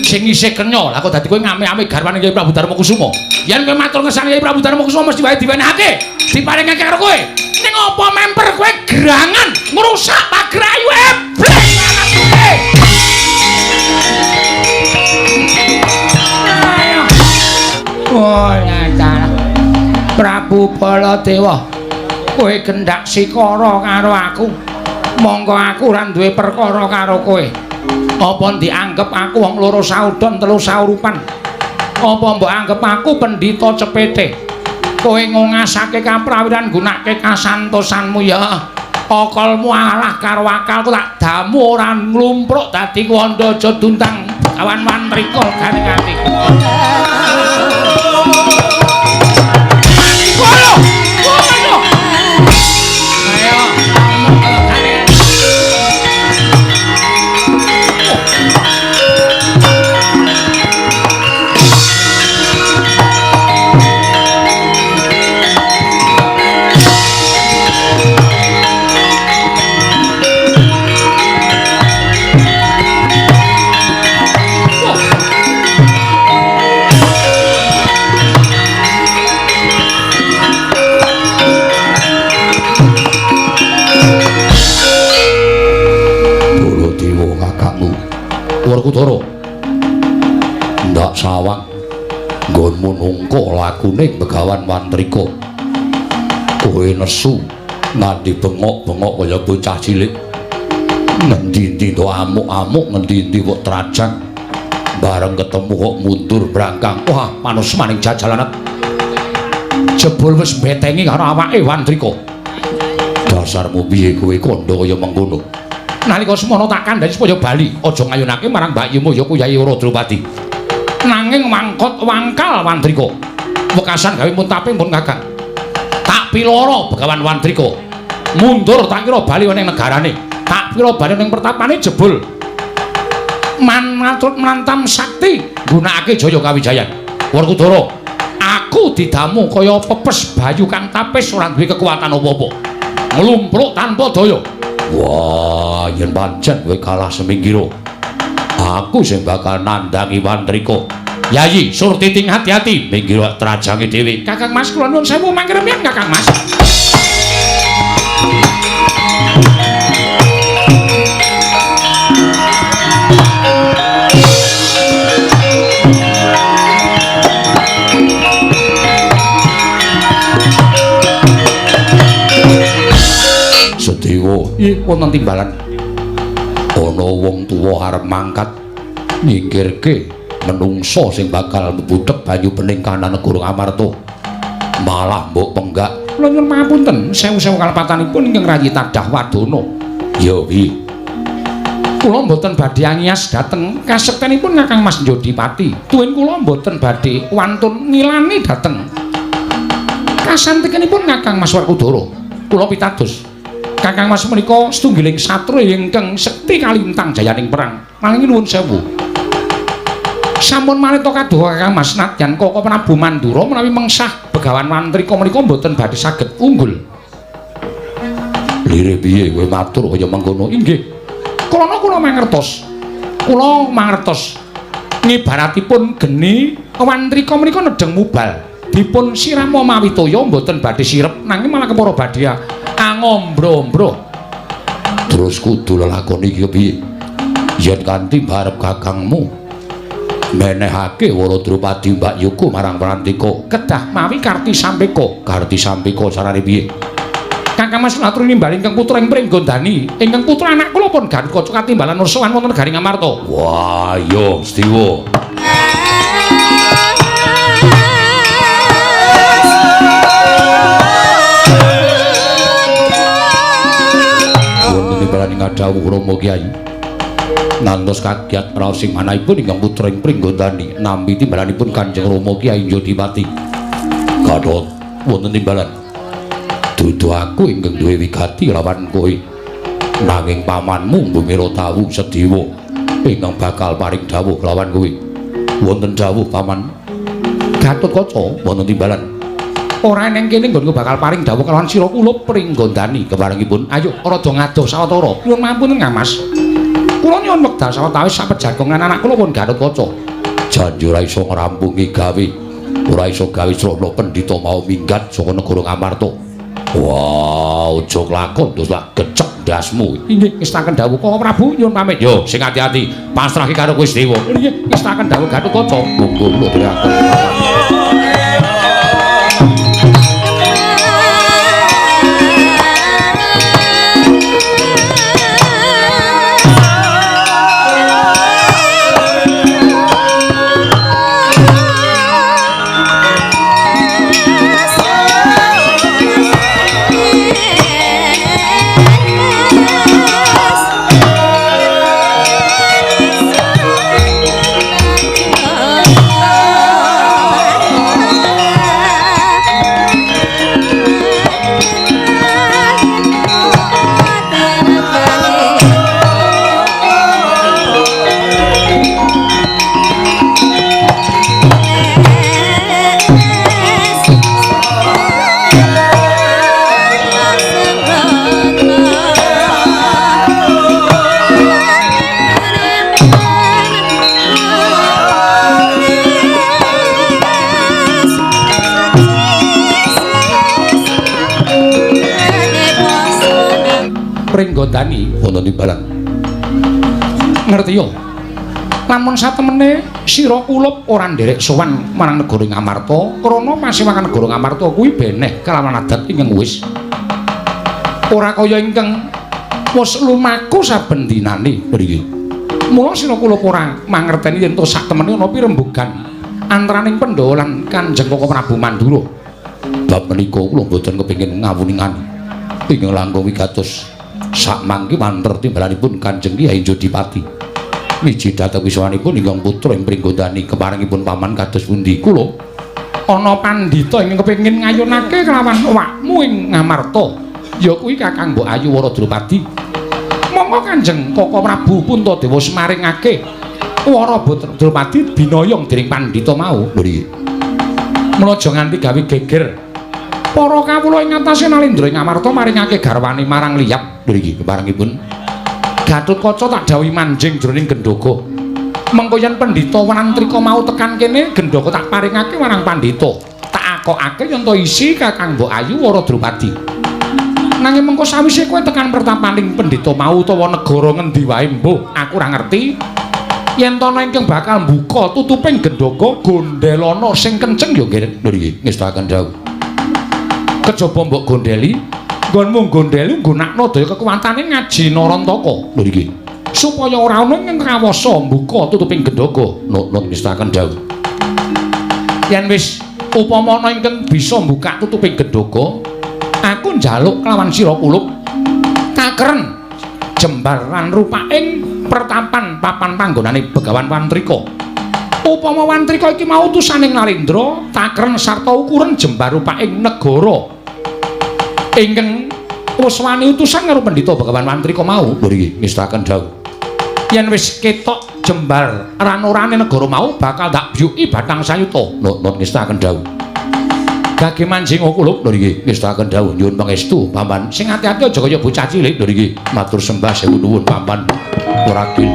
sing isih kenya. Lah kok dadi kowe ngame-ame garwane Kyai Prabu Darmakusuma. Yen kowe matur ngesane Kyai Prabu Darmakusuma mesti wae diwenehake, diparingake karo kowe. Ning apa memper kowe gerangan ngrusak pager ayu eblek anakku. Oh, nyata. Prabu Baladewa, kowe gendak sikara karo aku. Monggo aku ora duwe perkara karo kowe. Apa dianggep aku wong loro saudon telu saurupan? Apa mbok anggep aku pendhita cepete? Kowe ngongasake kaprawiran gunake kasantosanmu ya. Akalmu alah karo akalku tak damu ora nglumpruk dadi kuwanda aja duntang kawan Wantrika garing atiku. Werkudara ndak sawang nggonmu nungka lakune Begawan Wantrika. Kowe nesu nganti bengok-bengok kaya bocah cilik. Ngendi-endi to amuk-amuk, ngendi-endi kok trajang. Bareng ketemu kok mundur brangkang. Wah, manus maning jajalanet. Jebul wis mbetengi karo awake Wantrika. Dasarmu piye kowe kandha kaya mengkono? Nalika semono tak kandhani supaya bali, aja ngayunake marang mbakyumu ya Kyai Wara Drupadi. Nanging wangkot wangkal Wantrika. Wekasan gawe muntape pun Kakang. Tak piloro Begawan Wantrika. Mundur tak kira bali ning negarane. Tak kira bali ning pertapane jebul. Manatut mlantam sakti nggunakake Jaya Kawijayan. Werkudara, aku didamu kaya pepes bayu kang tapis ora duwe kekuatan apa-apa. Nglumpruk tanpa daya. Wah, yen pancen kowe kalah semingkira, aku sing bakal nandhangi Wantrika. Yayi Surtiting hati-hati minggir trajange dhewe. Kakang Mas kula nuwun sewu mangke rumiyin Kakang Mas. Sedewa, ih wonten timbalan. Ana wong tuwa arep mangkat nyingkirke menungsa sing bakal mbudhek banyu bening kanan negara Ngamarta. Malah mbok penggak. Kula nyuwun pangapunten, sewu-sewu kalepatanipun ingkang rayi tadah wadana. Ya piye? Kula mboten badhe angias dhateng kasektenipun Kakang Mas Jodipati. Tuwin kula mboten badhe wantun ngilani dhateng kasantikanipun Kakang Mas Werkudara. Kula pitados. Kakang Mas menika setunggiling satria ingkang sekti kalintang jayaning perang. Maling nuwun sewu. Sampun manita kaduka Kakang Mas nadyan Kaka Prabu Mandura menawi mengsah Begawan Wantrika menika mboten badhe saged unggul. Lire piye kowe matur kaya mengkono? Inggih. Krana kula mangertos. Kula mangertos ngibaratipun geni Wantrika menika nedheng mubal. Dipun sirama mawi toya mboten badhe sirep nanging malah kepara badhe angombro-ombro. Terus kudu lelakon iki kepiye? Yen kanthi barep kakangmu menehake Wara Drupadi Mbak Yuku marang Prantika, kedah mawi Karti Sampeka. Karti Sampeka carane piye? Kakang Mas atur nimbal ingkang putra ing Pringgondani, ingkang putra anak kula pun Gatotkaca katimbalan sowan wonten negari Ngamarta. Wah, iya, Setiwa. Wonten ing dawuh Rama Kyai. Ngantos kagiat raos sing manahipun ingkang putra ing Pringgondani nampi timbalanipun Kanjeng Rama Kyai Jodipati. Gatot wonten timbalan. Dudu aku ingkang duwe wigati lawan kowe. Nanging pamanmu Bumira Tawu Sediwa ingkang bakal paring dawuh lawan kowe. Wonten dawuh paman. Gatotkaca wonten timbalan. Ora eneng kene nggonku bakal paring dawuh kalawan sira kula Pringgondani keparengipun. Ayo rada ngadoh sawetara. Nyuwun pangapunten Kang Mas. Kula nyuwun wekdal sawetawis sapejagongan anak kula pun Gatotkaca. Janji ora iso ngrampungi gawe. Ora iso gawe srana pendhita mau minggat saka negara Ngamarta. Wah, aja klakon terus lak gecek ndasmu. Inggih, ngestaken dawuh Kaka Prabu nyuwun pamit. Yo, sing ati-ati. Pasrahke karo kowe Dewa. Nggih, ngestaken dawuh Gatotkaca. Monggo kula dherekaken. Pringgondani wonten timbalan. Ngerti yo. Lamun satemene sira kulup ora nderek sowan marang negara Ngamarta, krana pasewakan negara Ngamarta kuwi beneh kalawan adat ingkang wis ora kaya ingkang wis lumaku saben dinane mriki. Mula sira kulup ora mangerteni yen to satemene ana pirembugan antaraning Pandhawa lan Kanjeng Kaka Prabu Mandura. Bab menika kula mboten kepengin ngawuningan ingkang langkung wigatos. Sakmangke wanter timbalanipun Kanjeng Kyai Jodipati. Wiji dhateng wiswanipun ingkang putra ing Pringgondani keparengipun paman kados pundi kula ana pandhita ingkang kepengin ngayunake kelawan awakmu ing Ngamarta ya kuwi Kakang Mbok Ayu Wara Drupadi. Monggo Kanjeng Kaka Prabu Puntadewa semaringake Wara Drupadi binayong dening pandhita mau. Mriki. Mula aja nganti gawe geger. Para kawula ing atase Nalendra ing Ngamarta maringake garwane marang liyap. Mriki keparengipun Gatotkaca tak dawuhi manjing jroning gendhoga. Mengko yen pendhita Wantrika mau tekan kene gendhaka tak paringake marang pandhita. Tak akokake yen to isi Kakang Mbok Ayu Wara Drupadi. Nanging mengko sawise kowe tekan pertapaning pendhita mau utawa negara ngendi wae mbuh, aku ora ngerti. Yen to ana ingkang bakal mbuka tutuping gendhaka gondhelana sing kenceng ya nggih nggih ngestakaken dawuh. Kejaba mbok gondheli, nggonmu gondheli nggunakno daya kekuwatane ngaji Narantaka. Lho iki. Supaya ora ana ing kawasa mbuka tutuping gendhaka. Nut ngestakaken dawuh. Yen wis upama ana ingkang bisa mbuka tutuping gendhaka, aku njaluk kelawan sira kulup takeren jembar lan rupaing pertapan papan panggonane Begawan Wantrika. Upama Wantrika iki mau utusaning Narendra, takeren sarta ukuran jembar rupaing negara ingkang wis wani utusan karo pendhita Begawan Wantrika mau. Lho iki ngestakaken dawuh. Yen wis ketok jembar ranorane negara mau bakal tak byuki batang sayuta. Nut ngestakaken dawuh. Gage manjing kulup lho iki ngestakaken dawuh nyuwun pangestu paman. Sing ati-ati aja kaya bocah cilik lho iki. Matur sembah sewu nuwun paman. Ragil.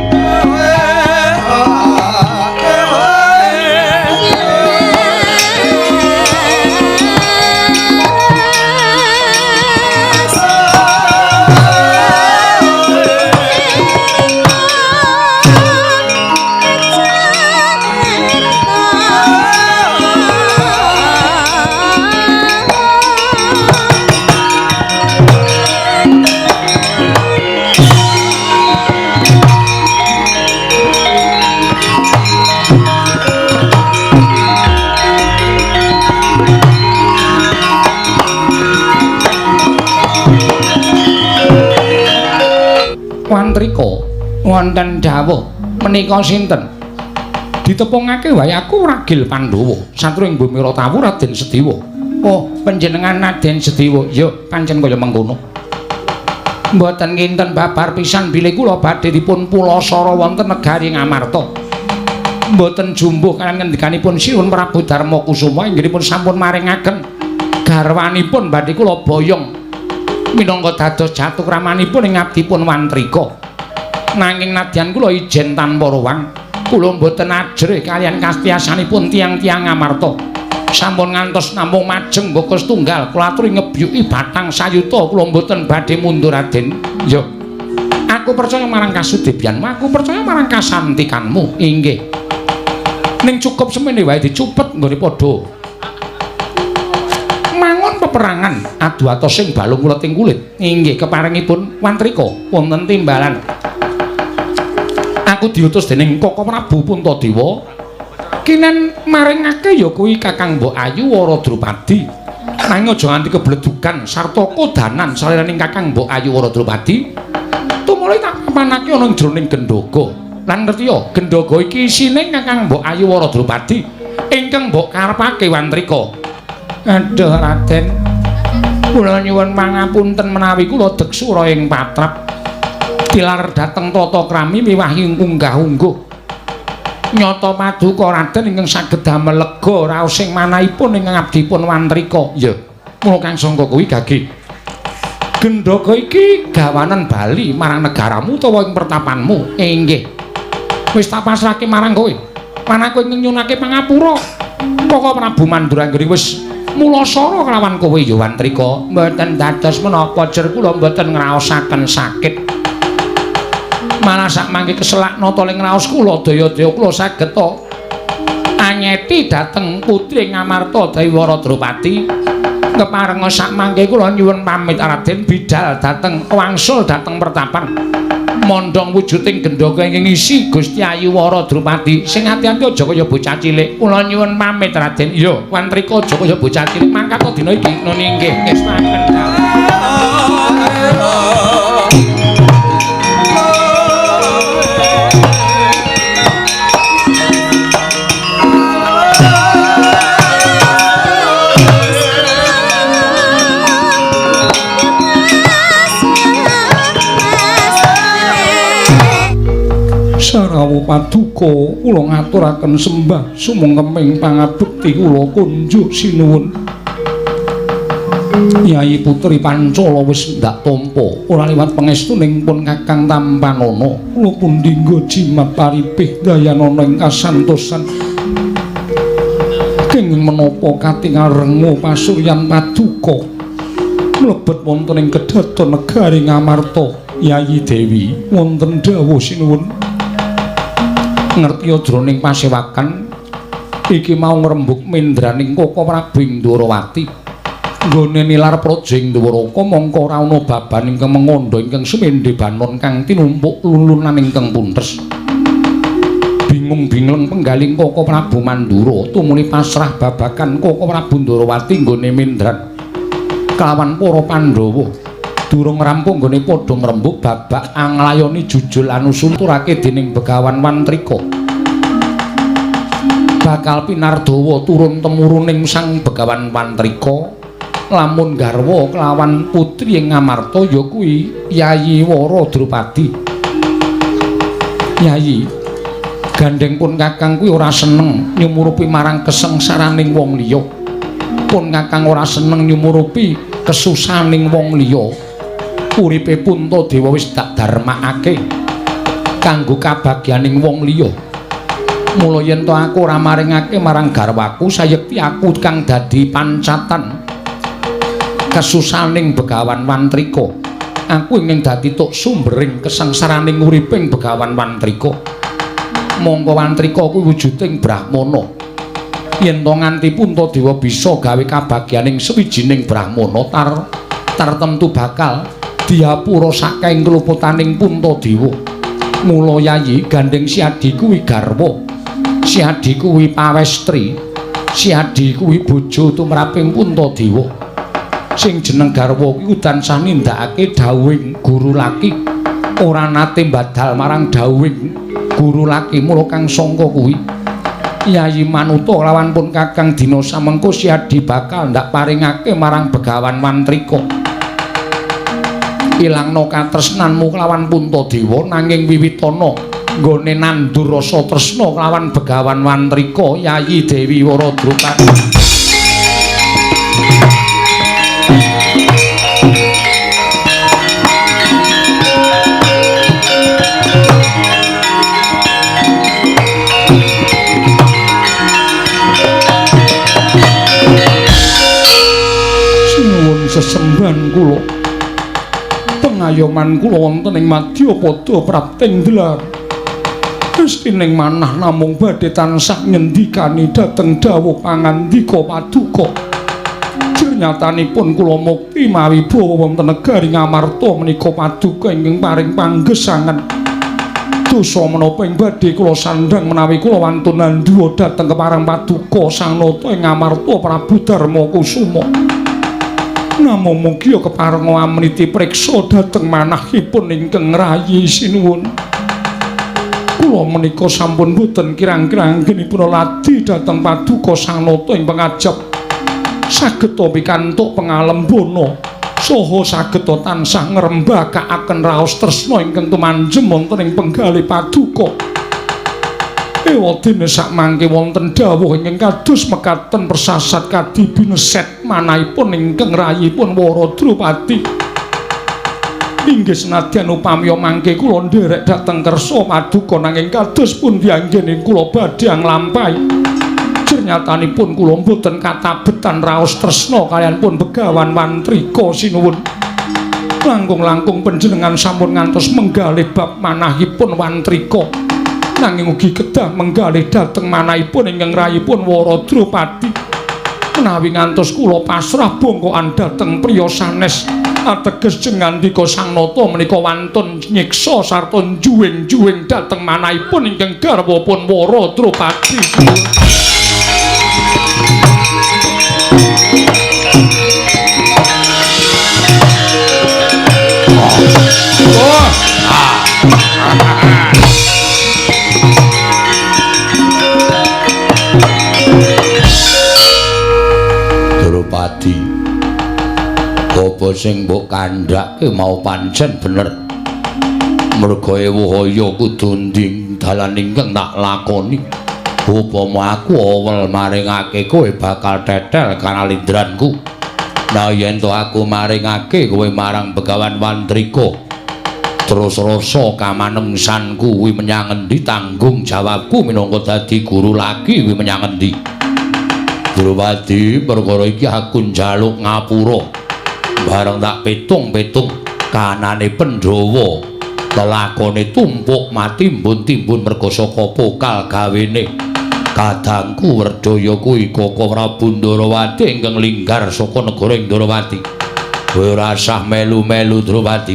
Wantrika wonten dawuh menika sinten? Ditepungake wae aku Ragil Pandhawa, satru ing bumi Ratawu Raden Sediwa. Oh, panjenengan Raden Sediwa. Ya, pancen kaya mengkono. Mboten kinten babar pisan bilih kula badhe dipun pulasara wonten negari Ngamarta. Mboten jumbuh kaliyan ngendikanipun Sinuwun Prabu Darma Kusuma inggihipun sampun maringaken garwanipun badhe kula boyong minangka dados jatukramanipun ing abdipun Wantrika. Nanging nadyan kula ijen tanpa ruwang, kula mboten ajrih kaliyan kastiyasanipun tiyang-tiyang Ngamarta. Sampun ngantos namung majeng mbaka setunggal kula aturi ngebyuki batang sayuta kula mboten badhe mundur Raden. Ya. Aku percaya marang kasudebyanmu, aku percaya marang kasantikanmu. Inggih. Ning cukup semene wae dicupet nggone padha mangun peperangan adu atos sing balung kuleting kulit. Inggih keparengipun Wantrika wonten timbalan. Aku diutus dening Koko Prabu Puntadewa kinen maringake ya kuwi Kakang Mbok Ayu Wara Drupadi. Nanging aja nganti kebledugan sarta kodanan saliraning Kakang Mbok Ayu Wara Drupadi. Tumuli tak papanake ana ing jroning gendhaga. Lan ngerti ya, gendhaga iki isine Kakang Mbok Ayu Wara Drupadi ingkang mbok karepake Wantrika. Aduh Raden, kula nyuwun pangapunten menawi kula deksura ing patrap tilar dhateng tata krami miwahi unggah-ungguh. Nyata paduka Raden ingkang saged damel lega raos sing manahipun ingkang abdipun Wantrika. Ya, mula kang sangka kuwi gage. Gendhaga iki gawanen bali marang negaramu utawa ing pertapanmu. Inggih. Wis tak pasrahke marang kowe. Lan aku ingkang nyunake pangapura. Koko Prabu Mandura anggere wis mulasara kelawan kowe ya Wantrika. Mboten dados menapa jer kula mboten ngraosaken sakit. Malah sak mangke keselak nata ing raos kula daya-daya kula saged ta anyeti dhateng putri Ngamarta Dewi Wara Drupadi. Keparenga sak mangke kula nyuwun pamit Raden bidal dhateng wangsul dhateng pertapan mondhong wujuding gendhaga ingkang ngisi Gusti Ayu Wara Drupadi. Sing ati-ati aja kaya bocah cilik. Kula nyuwun pamit Raden. Iya, Wantrika aja kaya bocah cilik. Mangkat dina iki. Nun inggih ngestaken dawuh. Sarawu paduka kula ngaturaken sembah sumangkeming pangabekti kula kunjuk sinuwun. Yayi Putri Pancala wis ndak tampa ora liwat pangestuning pun Kakang tampanana. Kula pundi nggo jimat paripih dayanana ing kasantosan. Kenging menapa katingal rengu pasuryan paduka mlebet wonten ing kedaton negari Ngamarta. Yayi Dewi wonten dawuh sinuwun. Ngertiya jroning pasewakan iki mau ngrembug mendraning Koko Prabu ing Ndorowati. Nggone nilar praja ing Dwaraka mongko ora ana baban ingkang mengandha ingkang sumendhe banon kang tinumpuk lulunan ingkang puntes. Bingung bingleng penggaling Koko Prabu Mandura tumuli pasrah babagan Koko Prabu Ndorowati nggone mendran kelawan para Pandhawa. Durung rampung nggone padha ngrembug babak anglayoni jujul anusunturake dening Begawan Wantrika. Bakal pinardawa turun temuruning Sang Begawan Wantrika lamun garwa kelawan putri ing Ngamarta ya kuwi Yayi Wara Drupadi. Yayi, gandeng pun Kakang kuwi ora seneng nyumurupi marang kesengsaraning wong liya. Pun Kakang ora seneng nyumurupi kesusaning wong liya. Uripe Puntadewa wis dak darmakake kanggo kabagyaning wong liya. Mula yen to aku ora maringake marang garwaku, sayekti aku kang dadi pancatan kesusaning Begawan Wantrika. Aku ingin dadi tuk sumbering kesengsaraning uriping Begawan Wantrika. Mongko Wantrika kuwi wujuding brahmana. Yen to nganti Puntadewa bisa gawe kabagyaning sawijining brahmana tartemtu bakal diapura saking kluputaning Puntadewa. Mula Yayi, gandeng Siadi kuwi garwa, Siadi kuwi pawestri, Siadi kuwi bojo tumraping Puntadewa. Sing jeneng garwa kuwi tansah nindakake dawuhing guru laki, ora nate mbadal marang dawuhing guru laki. Mula kang sangka kuwi Yayi manuta lawan pun Kakang dina samengko Siadi bakal ndak paringake marang Begawan Wantrika. Ilangna katresnanmu kelawan Puntadewa, nanging wiwitana nggone nandur rasa tresna kelawan Begawan Wantrika. Yayi Dewi Wara Drupadi. Sinuwun sesembahan kula, pengayoman kula wonten ing madyapada prapting dlar. Gustining manah namung badhe tansah ngendikani dhateng dawuh pangandika paduka. Nyatanipun kula mukti mawi bawa wonten negari Ngamarta menika paduka ingkang paring panggesangan. Dosa menapa ing badhe kula sandhang menawi kula wantun nandhuwa dhateng kepareng paduka Sang Nata ing Ngamarta Prabu Darma Kusuma. Namung mugi keparenga amriti priksa dhateng manahipun ingkang rayi sinuwun. Kula menika sampun boten kirang-kirang anggenipun ladi dhateng paduka Sang Nata ing pangajap. Saged pikantuk pangalembana saha saged tansah ngrembakakaken raos tresna ingkang tumanjem wonten ing penggalih paduka. Ewadene sakmangke wonten dawuh ingkang kados mekaten persasat kadi bineset manahipun ingkang rayipun Wara Drupadi. Inggih senadyan upami mangke kula nderek dhateng kersa paduka, nanging kados pundi anggene kula badhe nglampahi. Nyatanipun kula mboten katabetan raos tresna kaliyan pun Begawan Wantrika sinuwun. Langkung-langkung panjenengan sampun ngantos menggalih bab manahipun Wantrika, nanging ugi kedah menggalih dhateng manahipun ingkang rayipun Wara Drupadi. Menawi ngantos kula pasrah bongkokan dhateng priya sanes, ateges jengandika Sang Nata menika wantun nyiksa sarta njuwing-juwing dhateng manahipun ingkang garwa pun Wara Drupadi. Drupadi, apa sing mbok kandhake mau pancen bener. Merga ewuh kudu nding dalan ingkang tak lakoni. Upama aku awel maringake kowe bakal tetel kanalindranku. Nah yen to aku maringake kowe marang Begawan Wantrika, terus rasa kamanengsanku kuwi menyang endi, tanggung jawabku minangka dadi guru lagi kuwi menyang endi? Drupadi, perkara iki aku njaluk ngapura. Bareng tak pitung-pitung kanane Pandhawa, lelakone tumpuk matimbun-timbun merga saka pokal gawene. Kadangku Werdaya kuwi Koko Prabu Ndarawati ingkang linggar saka negara Ndrawati. Kowe ora usah melu-melu Drupadi.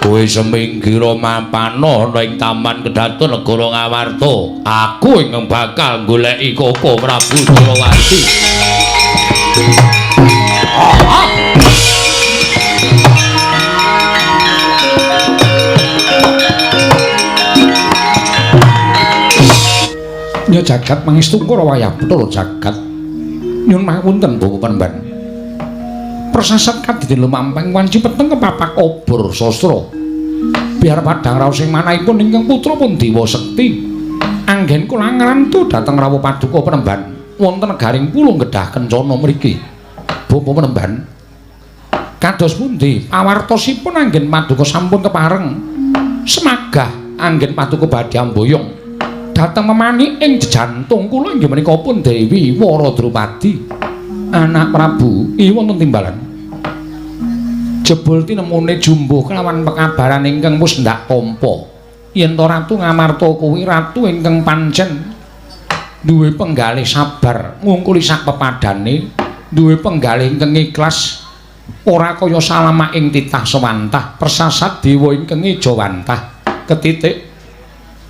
Kowe seminggira mapana ana ing Taman Kedhaton Negara Ngawarta. Aku ingkang bakal goleki Koko Prabu Ndrawati. Nya jagat mangestu kara wayah Bathara jagat. Nyun pangapunten Bapak Penemban. Persasat kadidin lumampang wanci peteng kepapak obor sastra. Biar padhang raos ing manahipun ingkang putra pun Dewa Sekti. Anggen kula ngrantu dhateng rawuh paduka Penemban wonten negaring Pulung Gedhah Kencana mriki. Bapak Penemban, kados pundi pawartosipun anggen paduka sampun kepareng semagah anggen paduka badhe amboyong dhateng memani ing jejantung kula inggih menika pun Dewi Wara Drupadi anak Prabu I wonten timbalan. Jebul tinemune jumbuh kelawan pekabaran ingkang wis ndak tampa yen to Ratu Ngamarta kuwi ratu ingkang pancen duwe penggalih sabar ngungkuli sak pepadane, duwe penggalih ingkang ikhlas ora kaya salama ing titah sewantah persasat dewa ingkang ejawantah ketitik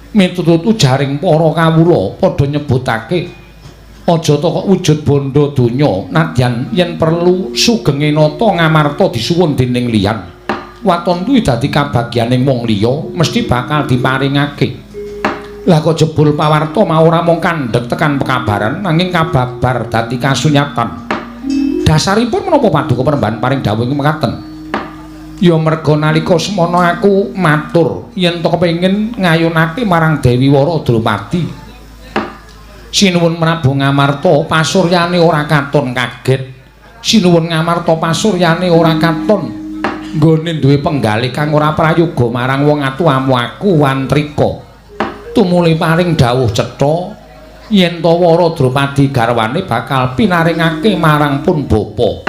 miturut ujaring para kawula padha nyebutake aja ta kok wujud bondo donya nadyan yen perlu sugenge nata Ngamarta disuwun dening liyan waton kuwi dadi kabagyaning wong liya mesti bakal diparingake. Lah kok jebul pawarta mau ora mung kandhek tekan pekabaran nanging kababar dadi kasunyatan. Dasaripun menapa paduka Penemban paring dawuh ing mekaten? Ya merga nalika semono aku matur yen to kepengin ngayunake marang Dewi Wara Drupadi. Sinuwun Prabu Ngamarta pasuryane ora katon kaget. Sinuwun Ngamarta pasuryane ora katon nggone duwe penggalih kang ora prayoga marang wong atuamu aku Wantrika. Tumuli paring dawuh cetha yen to Wara Drupadi garwane bakal pinaringake marang pun bapa.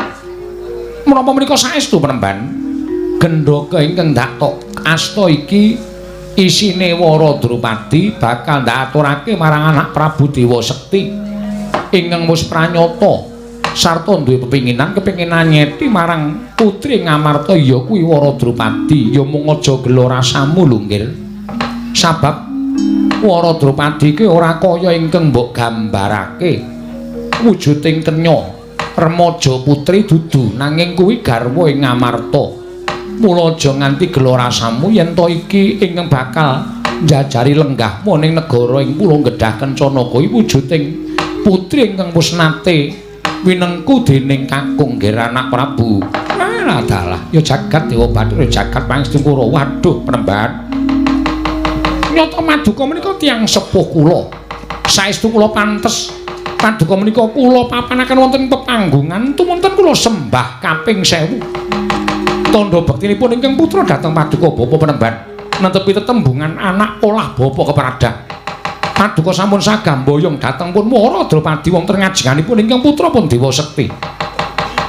Menapa menika saestu Penemban? Gendhaka ingkang ndak tok asta iki isine Wara Drupadi bakal ndak aturake marang anak Prabu Dewa Sekti ingkang wis pranyata sarta duwe pepinginan kepinginan nyeti marang putri Ngamarta ya kuwi Wara Drupadi. Ya mung aja gelo rasamu lho nggir, sabab Wara Drupadi iki ora kaya ingkang mbok gambarake wujuding kenya remaja putri dudu, nanging kuwi garwa ing Ngamarta. Mula aja nganti gelo rasamu yen to iki ingkang bakal njajari lenggahmu ning negara ing Pulung Gedhah Kencana kuwi wujuding putri ingkang wis nate winengku dening kakung nggir anak Prabu. Alah dalah, ya jagat Dewa Bathara jagat pangestu kura. Waduh Penemban, nyata maduka menika tiyang sepuh kula. Saestu kula pantes paduka menika kula papanaken wonten pepanggungan tumunten kula sembah kaping 1000. Tandha bektinipun ingkang putra dhateng paduka Bapak Penemban netepi tetembungan anak olah bapa kepradah. Paduka sampun sagamboyong dhateng pun Wara Drupadi wonten ngajenganipun ingkang putra pun Dewa Sekti.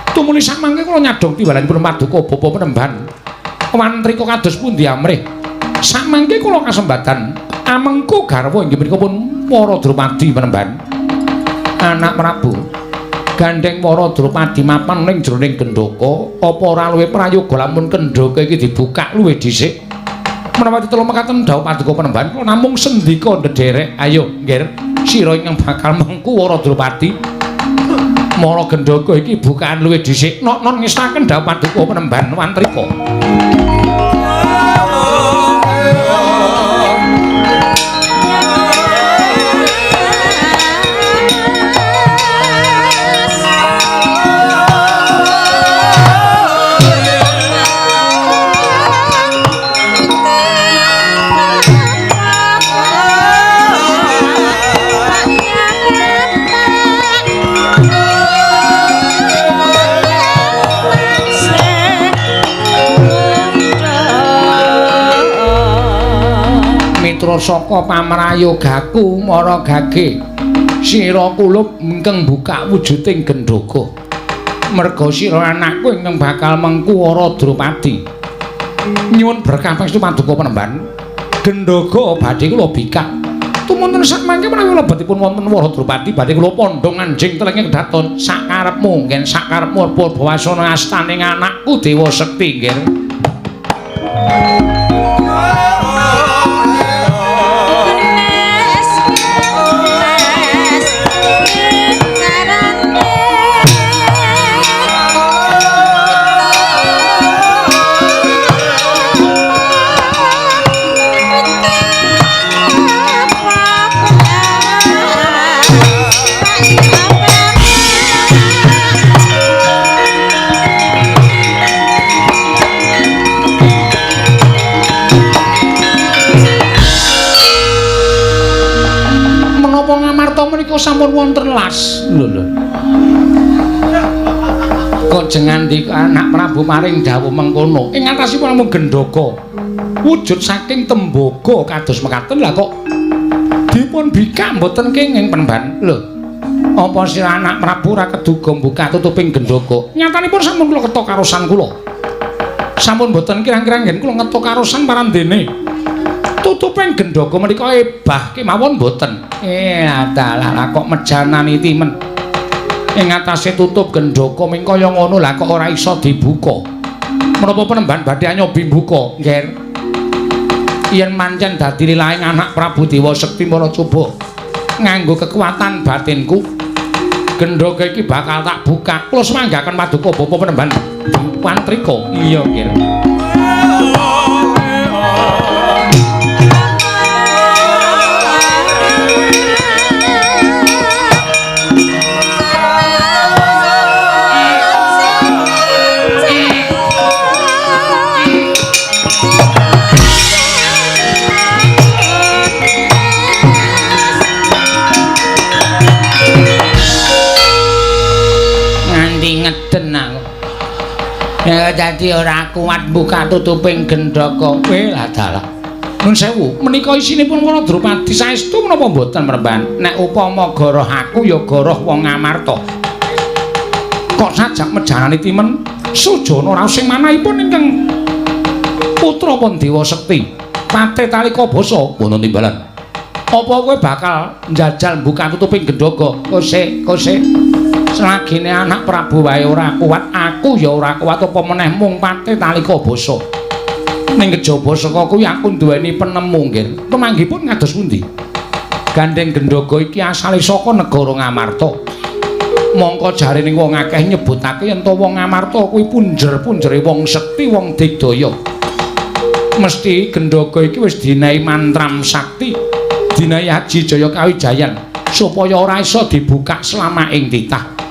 Tumuli samangke kula nyadhong timbalanipun paduka Bapak Penemban Wantrika kados pundi amrih samangke kula kasembadan amengku garwa inggih menika pun Wara Drupadi Penemban anak Prabu. Gandheng Wara Drupadi mapan ning jroning gendhaka, apa ora luwih prayoga lamun kendhaka iki dibukak luwih dhisik? Menawa tetelo mekaten dawuh paduka Penemban kula namung sendika ndederek, ayo nggir sira ingkang bakal mengku Wara Drupadi. Mara gendhaka iki bukaan luwih dhisik, nok-non ngestaken dawuh paduka Penemban Wantrika. Yeah. miturut saka pamrayogaku mara gage sira kulup ingkang buka wujuding gendhoga. Merga sira anakku ingkang bakal mengku Wara Drupadi. Nyuwun berkah pangestu paduka penemban. Gendhoga badhe kula bikak. Tumunten sakmangke menawi lebetipun wonten Wara Drupadi badhe kula pondhong anjing telenging kedaton sakarepmu ngen sakarepmu Purbawasana astaning anakku Dewa Sekti nggih. Menika sampun wonten las. Lho lho. Kok jengandika anak Prabu paring dawuh mengkono. Ing atasipun namung gendhoga. Wujud saking tembaga kados mekaten lah kok dipun bikak mboten kenging penemban. Lho. Apa sira anak Prabu ora keduga mbuka tutuping gendhoga? Nyatanipun sampun kula ketok karosan kula. Sampun mboten kirang-kirang ngen kula ngetok karosan parandene. Tutuping gendhoga menika ebah kemawon mboten. Adalah kok mejanani timen. Ing atase tutup gendhoga ming kaya ngono lah kok ora iso dibuka. Menapa penemban badhe nyobi mbuka, Ngger? Yen mancen dadi lilaing anak Prabu Dewa Sekti mara coba nganggo kekuatan batinku, gendhoga iki bakal tak buka. Kula semanggaken paduka bapa penemban Wantrika. Iya, Ngger. Ya dadi ora kuat buka tutuping gendhoga. Lah dalah. Nun sewu, menika isinipun Wara Drupadi saestu menapa mboten Mremban? Nek upama goroh aku ya goroh wong Ngamarta. Kok sajak mejanani timen sujana raos sing manahipun ingkang putra pun Dewa Sekti. Pate talika basa wonten timbalan. Apa kowe bakal njajal buka tutuping gendhoga? Kose, kose. Selagine anak Prabu wae ora kuat, aku ya ora kuat apa meneh mung pate talika basa. Ning kejaba saka kuwi aku duweni penemu nggih. Pemanggipun kados pundi? Gandeng gendhoga iki asale saka negara Ngamarta. Mongko jarene wong akeh nyebutake yen to wong Ngamarta kuwi punjer-punjere wong sekti, wong digdaya. Mesti gendhoga iki wis dinehi mantram sakti, dinehi Aji Jaya Kawijayan supaya ora iso dibuka selama ing titah.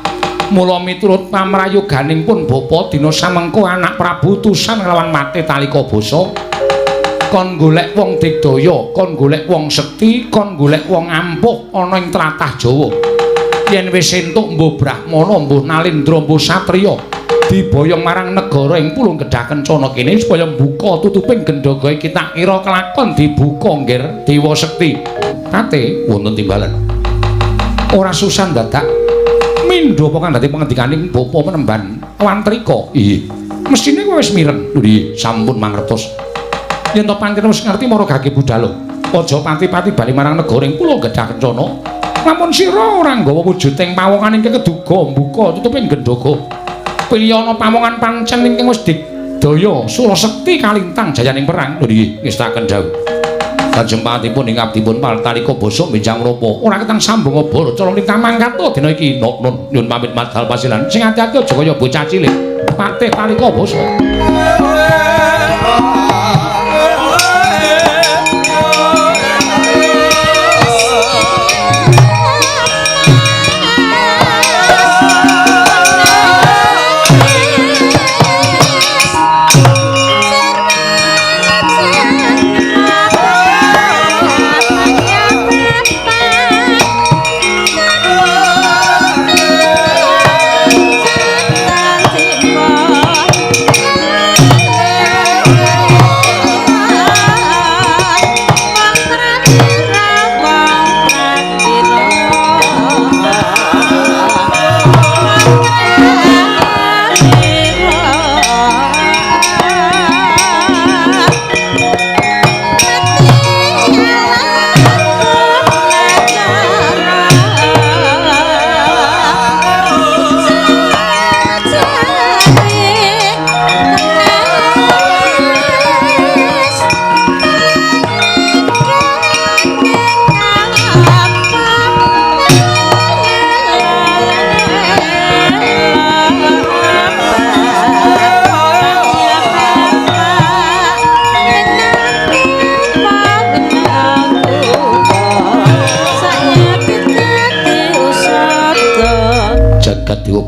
Mula miturut pamrayoganing pun bapa dina samengko anak Prabu tusan nglawan mate talika basa kon golek wong digdaya, kon golek wong sekti, kon golek wong ampuh ana ing tlatah Jawa. Yen wis entuk mbuh brahmana, mbuh nalindra, mbuh satriya diboyong marang negara ing Pulung Gedhah Kencana kene supaya mbuka tutuping gendhoga iki tak kira kelakon dibuka nggir Dewa Sekti. Pate wonten timbalan. Ora susah dadak mindha apa kang dadi pangandikaning bapa penemban Wantrika. Iya. Mesthine kowe wis mireng. Lho iya, sampun mangertos. Yen to pancen wis ngerti mara gage budhal. Aja pati-pati bali marang negara ing Pulau Gedhah Kencana. Lamun sira ora nggawa wujuding pawongan ingkang keduga mbuka tutuping gendhoga. Pilihana pawongan pancen ingkang wis digdaya Surasekti kalintang jayaning perang. Lho iya, ngestaken dawuh. Lajeng patipun ing abdipun talika basa benjang menapa ora ketang sambung obor cara lintang mangkat dina iki nun nyun pamit madal pasilan sing ati-ati aja kaya bocah cilik patih talika basa. Bye.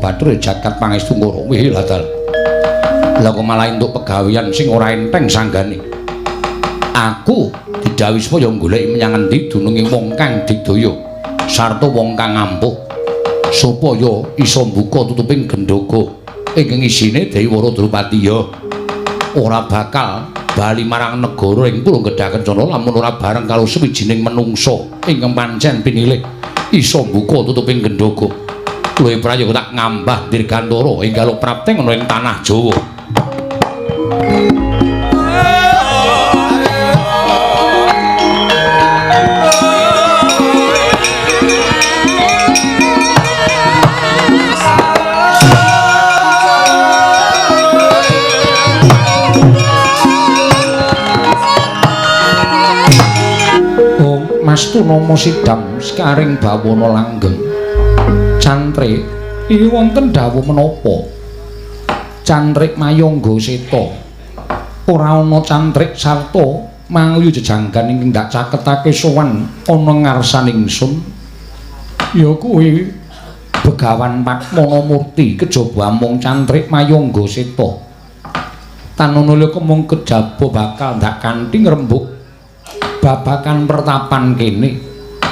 Bathara jagat pangestu ngoro. Wih lah dal. Lah kok malah entuk pegawean sing ora enteng sanggane. Aku didhawuhi supaya goleki menyang endi dununge wong kang digdaya sarta wong kang ampuh supaya iso mbuka tutuping gendhoga ingkang isine Dewi Wara Drupadi ya ora bakal bali marang negara ing Pulo Gedhah Kencana lamun ora bareng karo sawijining menungsa ingkang pancen pinilih iso mbuka tutuping gendhoga. Luwih prayoga tak ngambah dirgantara ing galuk prapting ana ing tanah Jawa. Mastu nama sidam sekaring bawana langgeng. Cantrik iki wonten dawuh menapa? Cantrik mayangga seta. Ora ana cantrik sarta manguyu jejanggan ingkang ndak caketake sowan ana ngarsan ingsun. Ya kuwi Begawan Padmanamurti kejaba amung cantrik mayangga seta. Tanana liya kemung kejaba bakal ndak kanthi ngrembug babakan pertapan kene.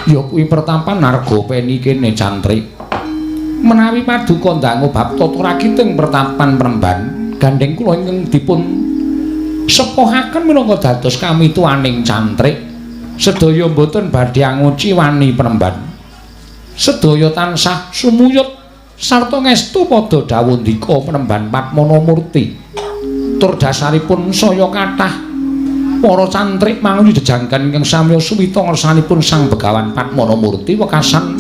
Ya kuwi pertapan Argapeni kene cantrik. Menawi paduka ndangu bab tata ragiting pertapan Premban, gandheng kula ingkang dipun sepohaken minangka dados kamituwaning cantrik. Sedaya mboten badhe anguci wani Premban. Sedaya tansah sumuyut sarta ngestu padha dawuh ndika Premban Padmanamurti. Tur dasaripun saya kathah para cantrik manguyu jejanggan ingkang samya suwita ngersanipun Sang Begawan Padmanamurti wekasan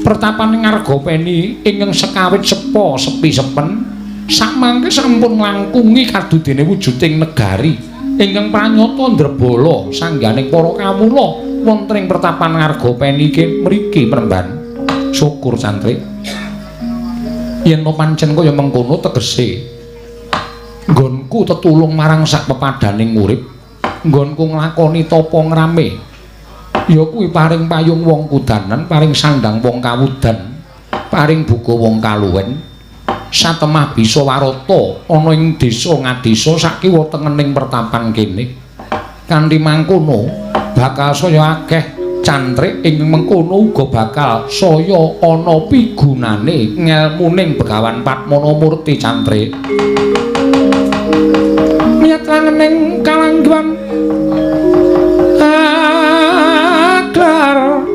pertapan Ngargapeni ingkang sekawit sepa sepi sepen sakmangke sampun nglangkungi kadudene wujuding negari ingkang pranyata ndrebala sangganing para kawula wonten ing pertapan Ngargapeni mriki Premban. Syukur cantrik yen pancen kaya mengkono tegese nggonku tetulung marang sak pepadaning urip, nggonku nglakoni tapa ngrame ya kuwi paring payung wong kudanan, paring sandang wong kawudan, paring buka wong kaluwen, satemah bisa warata ana ing desa ngadesa sakiwa tengening pertapan kene. Kanthi mangkono bakal saya akeh cantrik ing mengkono uga bakal saya ana pigunane ngelmuning Begawan Padmanamurti cantrik. Miyat langening kalangguan aglar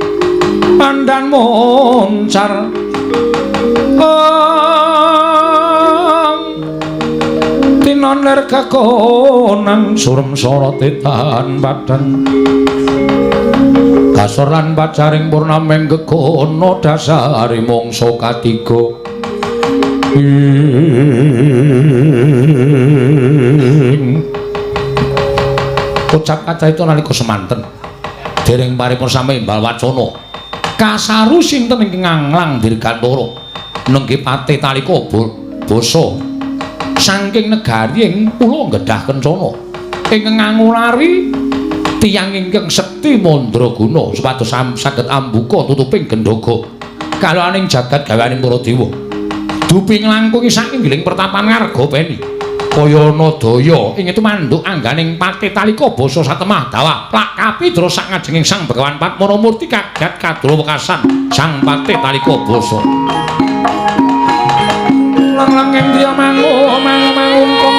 pandan moncar om tinon ler kakonan surem sorote tan badan kasor lan pacaring purnameng gegono dasare mangsa katiga. Ucap kacarita nalika semanten dereng paripun sami imbal wacana kasaru sinten ingkang nganglang dirgantara nenggih pate talika basa saking negari ing Pulo Gedhah Kencana ingkang ngangulari tiyang ingkang sekti mandraguna supados saged ambuka tutuping gendhoga kalaning jagat gaweaning para dewa. Dupi nglangkungi saking giling pertapan Ngargapeni kaya ana daya ing tumanduk angganing pate talika basa satemah dawa plak kapidra sak ngajenging Sang Begawan Padmanamurti kagat kadra wekasan Sang Pate talika basa. Lang-langeng dia mangu mangu mangungkung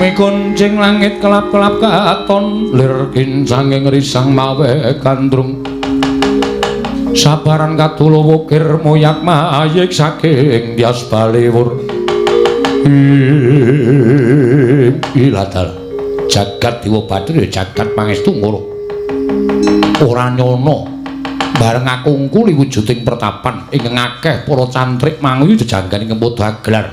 Bumi kuncing langit kelap-kelap katon, lir kincanging risang mawe gandrung. Sabaran katulo wukir moyak mayik saking tias baliwur. Iladal jagat Dewa Bathara jagat pangestu ngoro. Ora nyono bareng aku ngungkuli wujuding pertapan ingkang akeh para cantrik manguyu jejanggan ingkang padha agelar.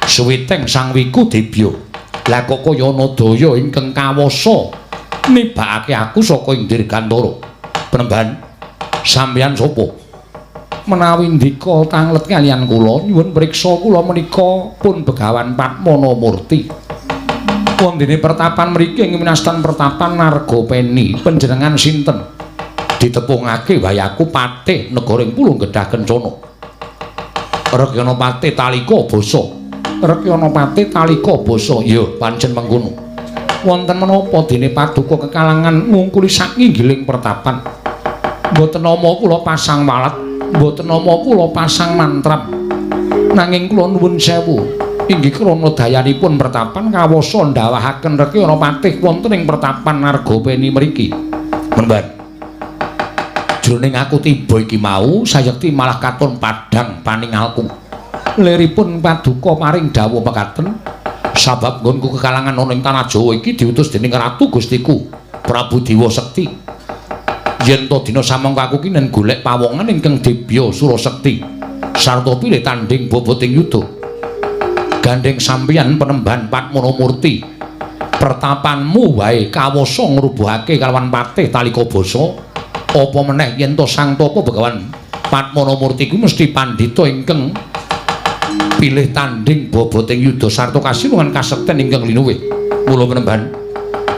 Suwiteng Sang Wiku Dibya. Lah kok kaya ana daya ingkang kawasa nibakake aku saka ing Dirgantara. Penemban sampeyan sapa? Menawi ndika tanglet kaliyan kula nyuwun priksa kula menika pun Begawan Padmana Murti. Wondene pertapan mriki ing winastan pertapan Nargopeni. Panjenengan sinten? Ditepungake wae aku patih negara ing Pulung Gedhah Kencana. Rekyana patih Talika basa. Rekyana patih Talika basa. Ya pancen mengkono. Wonten menapa dene paduka kekalangan ngungkuli saknginggiling pertapan? Mboten nama kula pasang walat, mboten nama kula pasang mantram. Nanging kula nuwun sewu, inggih krana dayanipun pertapan kawasa ndawahaken Rekyana patih wonten ing pertapan Nargopeni mriki. Menemban. Jroning aku tiba iki mau sayekti malah katon padhang paningalku. Liripun paduka paring dawuh mekaten, sabab nggonku kekalangan ana ing tanah Jawa iki diutus dening Ratu Gustiku Prabu Dewa Sekti. Yen to dina samangka aku ki nen golek pawongan ingkang dibya Surasekti sarta pilih tandhing boboting yuda. Gandheng sampeyan penemban Padmana Murti, pertapanmu wae kawasa ngrubuhake kalawan patih Talika basa. Apa meneh yen to Sang Tapa Begawan Padmana Murti kuwi mesti pandhita ingkang pilih tandhing boboting yuda sarta kasinungan kasekten ingkang linuwih. Mula penemban,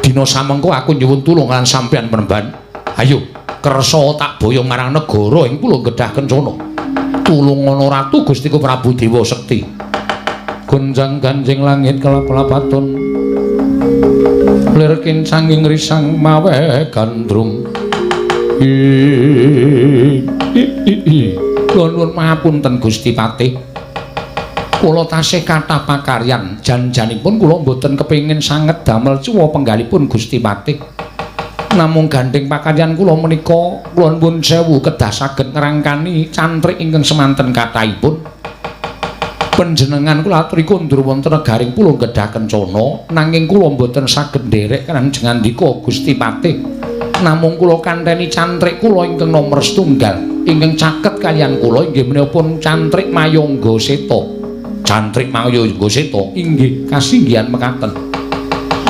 dina samengko aku nyuwun tulung lan sampeyan penemban. Ayo kersa tak boyong marang negara ing Pulung Gedhah Kencana. Tulungana Ratu Gustiku Prabu Dewa Sekti. Gonjang ganjing langit kelap-kelapaton, lir kincanging risang mawe gandrung. Kula nuwun mahapunten Gusti Patih. Kula tasih kathah pakaryan, jan-janipun kula mboten kepengin sanget damel cuwa penggalipun Gusti Patih. Namung gandheng pakaryan kula menika kula nuwun sewu kedah saged ngrangkani cantrik ingkang semanten kathahipun. Panjenengan kula aturi kondur wonten negaring Pulung Gedhah Kencana, nanging kula mboten saged nderek kanjengandika Gusti Patih. Namung kula kanteni cantrik kula ingkang nomer setunggal ingkang caket kaliyan kula inggih menika pun cantrik Mayangga Seta. Cantrik Mayangga Seta inggih kasinggihan mekaten.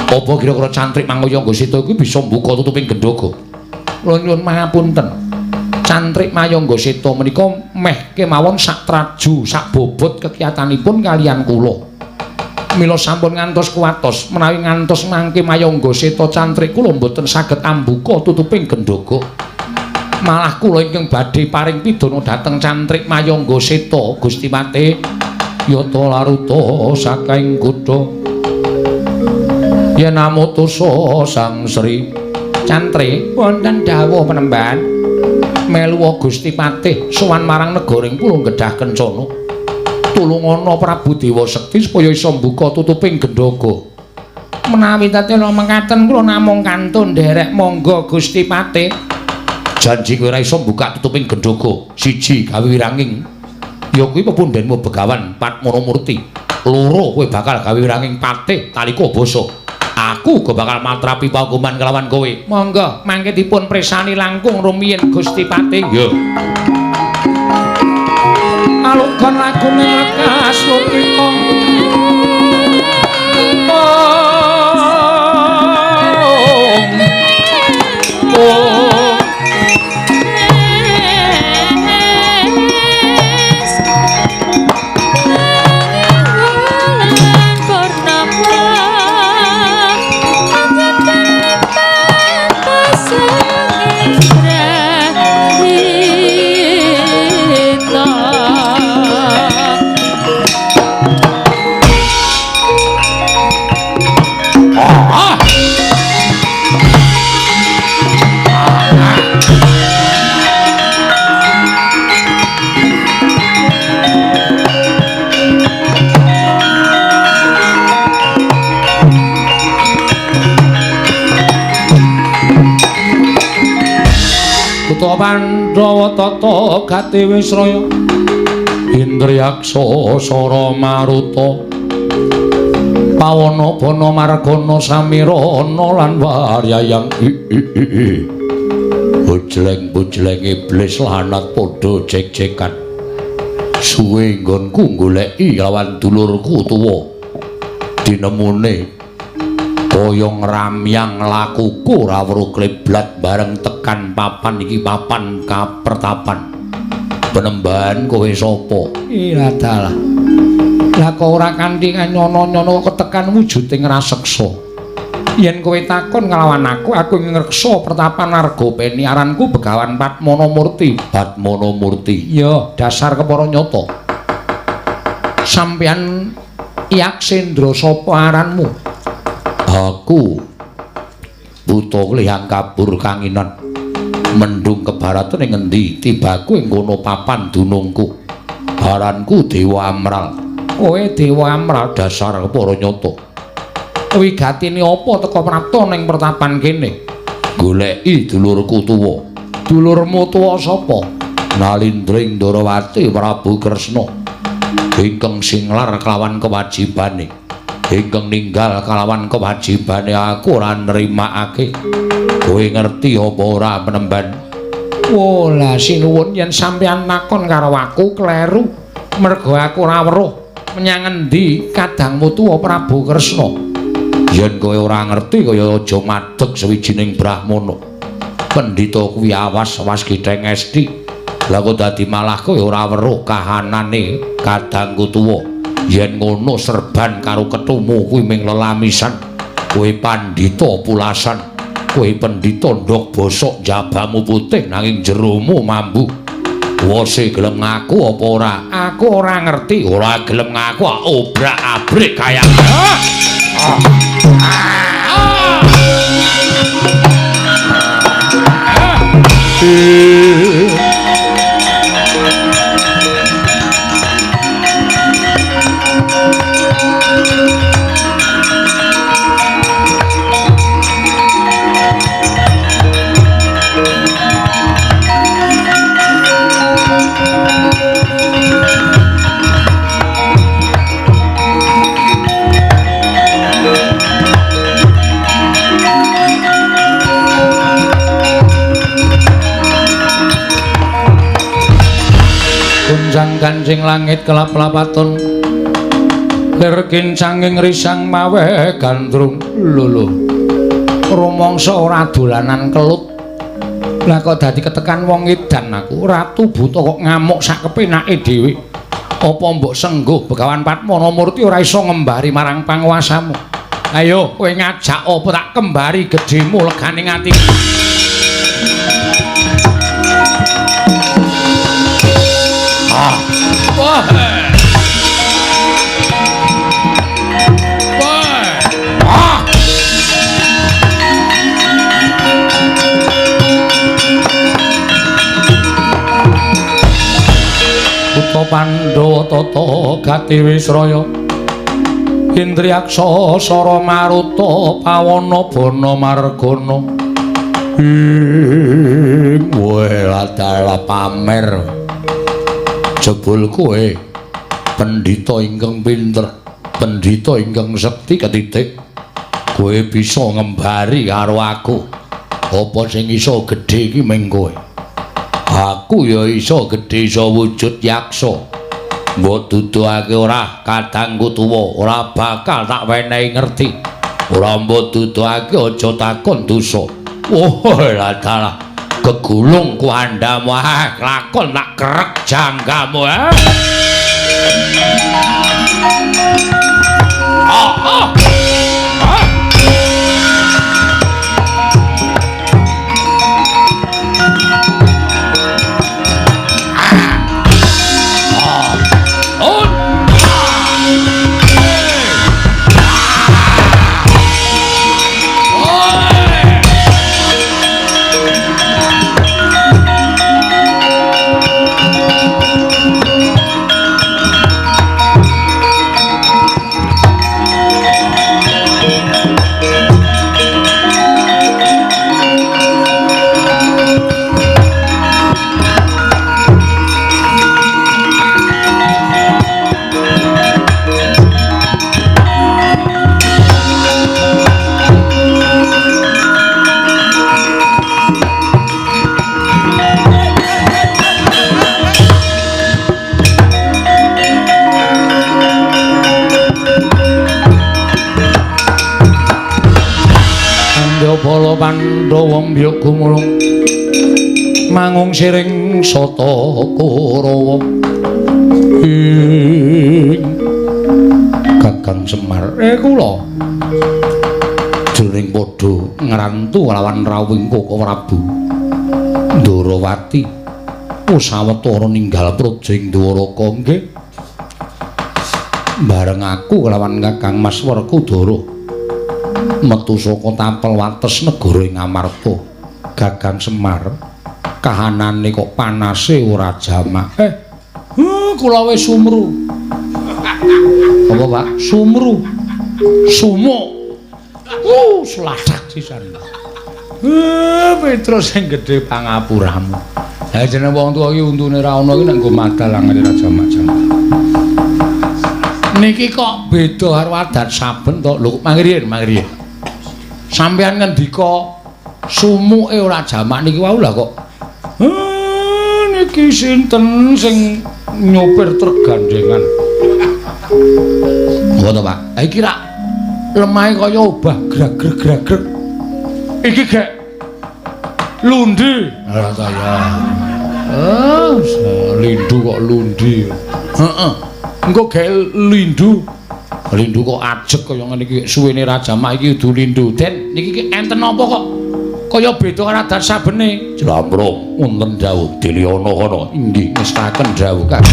Apa kira-kira cantrik Mayangga Seta iku bisa mbuka tutuping gendhoga? Kula nyuwun mahapunten. Cantrik Mayangga Seta menika meh kemawon sak traju, sak bobot kekiyatanipun kaliyan kula. Mila sampun ngantos kuwatos menawi ngantos mangke Mayangga Seta cantrik kula mboten saged ambuka tutuping gendhoga. Malah kula ingkang badhe paring pidana dhateng cantrik Mayangga Seta Gusti Patih yata laruta saking kutha. Yen amutusa Sang Sri Cantrik wonten dawuh penemban melu Gusti Patih sowan marang negara ing Pulung Gedhah Kencana. Tulungana Prabu Dewa Sekti supaya iso mbuka tutuping gendhoga. Menawi tatena mekaten kula namung kantun nderek monggo Gusti Patih. Janji kowe ora iso mbuka tutuping gendhoga. Siji gawe wiranging ya kuwi pepundhenmu Begawan Padmana Murti. Loro kowe bakal gawe wiranging patih Talika basa. Aku uga bakal matrapi paukuman kelawan kowe. Monggo mangke dipun presani langkung rumiyin Gusti Patih. Ya. Alugon lagune lekas lukita. Oh. Pandhawa tata gati Wisraya Indriyaksa Sara Maruta Pawana Bana Margana Samirana lan Waryayang. Bujleng-bujleng iblis lanat padha jek-jekan. Suwe nggonku goleki lawan dulurku tuwa. Dinemune kaya ngramyang lakuku ora weruh kleblat bareng tekan papan iki papan kapertapan. Penembahan kowe sapa? Iya dalah. Lah kok ora kanthi nyono-nyono ketekan wujuding raseksa. Yen kowe takon nglawan aku, aku ngreksa pertapan Argopeni aranku Begawan Padmana Murti. Padmana Murti. Ya, dasar kepara nyata. Sampeyan Yaksendra sapa aranmu? Aku buta klihang kabur kanginan. Mendung kebarat ning ngendi tibaku ing kono papan dunungku. Aranku Dewa Amral. Kowe Dewa Amral dasar kepara nyata. Wigatine apa teka prapta ning pertapan kene? Goleki dulurku tuwa. Dulurmu tuwa sapa? Nalindring Ndarawati Prabu Kresna. Ingkang singlar kelawan kewajibane. Ingkang ninggal kelawan kewajibane aku ora nrimakake. Kowe ngerti apa ora penemban? Oh lah sinuwun yen sampeyan takon karo aku kleru. Mergo aku ora weruh menyang endi kadangmu tuwa Prabu Kresna. Yen kowe ora ngerti kaya aja madeg sawijining brahmana. Pendhita kuwi awas-awas getheng esti. Lah kok dadi malah kowe ora weruh kahanane kadangku tuwa. Yen ngono serban karo ketumu kuwi ming lelamisan. Kowe pandhita pulasan. Kowe pendhita ndhok bosok jabamu putih nanging jeromu mambu. Wose gelem ngaku apa ora? Aku ora ngerti. Ora gelem ngaku obrak-abrik kaya. Gunjang kancing langit kelap-lapaton lir kincanging risang mawe gandrung. Lho lho, rumangsa ora dolanan kelut. Lah kok dadi ketekan wong edan aku. Ratu Buta kok ngamuk sak kepenake dhewe. Apa mbok sengguh Begawan Padmana Murti ora iso ngembari marang panguwasamu? Ayo kowe ngajak apa tak kembari gedhemu legane ati. Ah. Wah. Wah. Ah. Buta Pandhawa tata gati Wisraya Indriyaksa Sara Maruta Pawana Bana Margana. Ing welatala pamer. Jebul kowe pendhita ingkang pinter, pendhita ingkang sekti ketitik. Kowe bisa ngembari karo aku. Apa sing iso gedhe iki ming kowe. Aku ya iso gedhe iso wujud yaksa. Mbok duduhake ora kadangku tuwa, ora bakal tak wenehi ngerti. Ora mbok duduhake aja takon dosa. Oh lah dalah. Gegulung ku andhamu, ah lakon tak krek janggamu. Ah ah. Jaya bala Pandhawa mbyuk gumulung mangung siring sata Kurawa ing Kakang Semar kula jroning padha ngrantu lawan rawuhing Koko Prabu Ndorowati sawetara ninggal praja ing Dwaraka nggih bareng aku kelawan Kakang Mas Werkudara metu saka tapel wates negara ing Amarta. Kakang Semar kahanane kok panase ora jamak. Kula wis sumru. Apa Pak? Sumru. Sumuk. Sladak sisan. Petro sing gedhe pangapuramu. Lah jeneng wong tuwa iki untune ra ono iki nek nggo madal angene ra jamak-jamak. Niki kok beda karo adat saben to. Lho mangriyen, mangriyen. Sampeyan ngendika sumuke ora jamak niki wau lah kok. Niki sinten sing nyopir truk gandengan? Apa to, Pak? Ha iki rak lemahe kaya obah grag-grag-grag. Iki gek lundi. Ora ta ya. Lindu kok lundi. Heeh. Engko gek lindu. Lindu kok ajeg kaya ngene iki suwene ra jamak iki kudu lindu. Den niki enten apa kok kaya beda karo adat sabene? Jlambrung wonten dawuh Diliana kono. Inggih ngestaken dawuh Kang.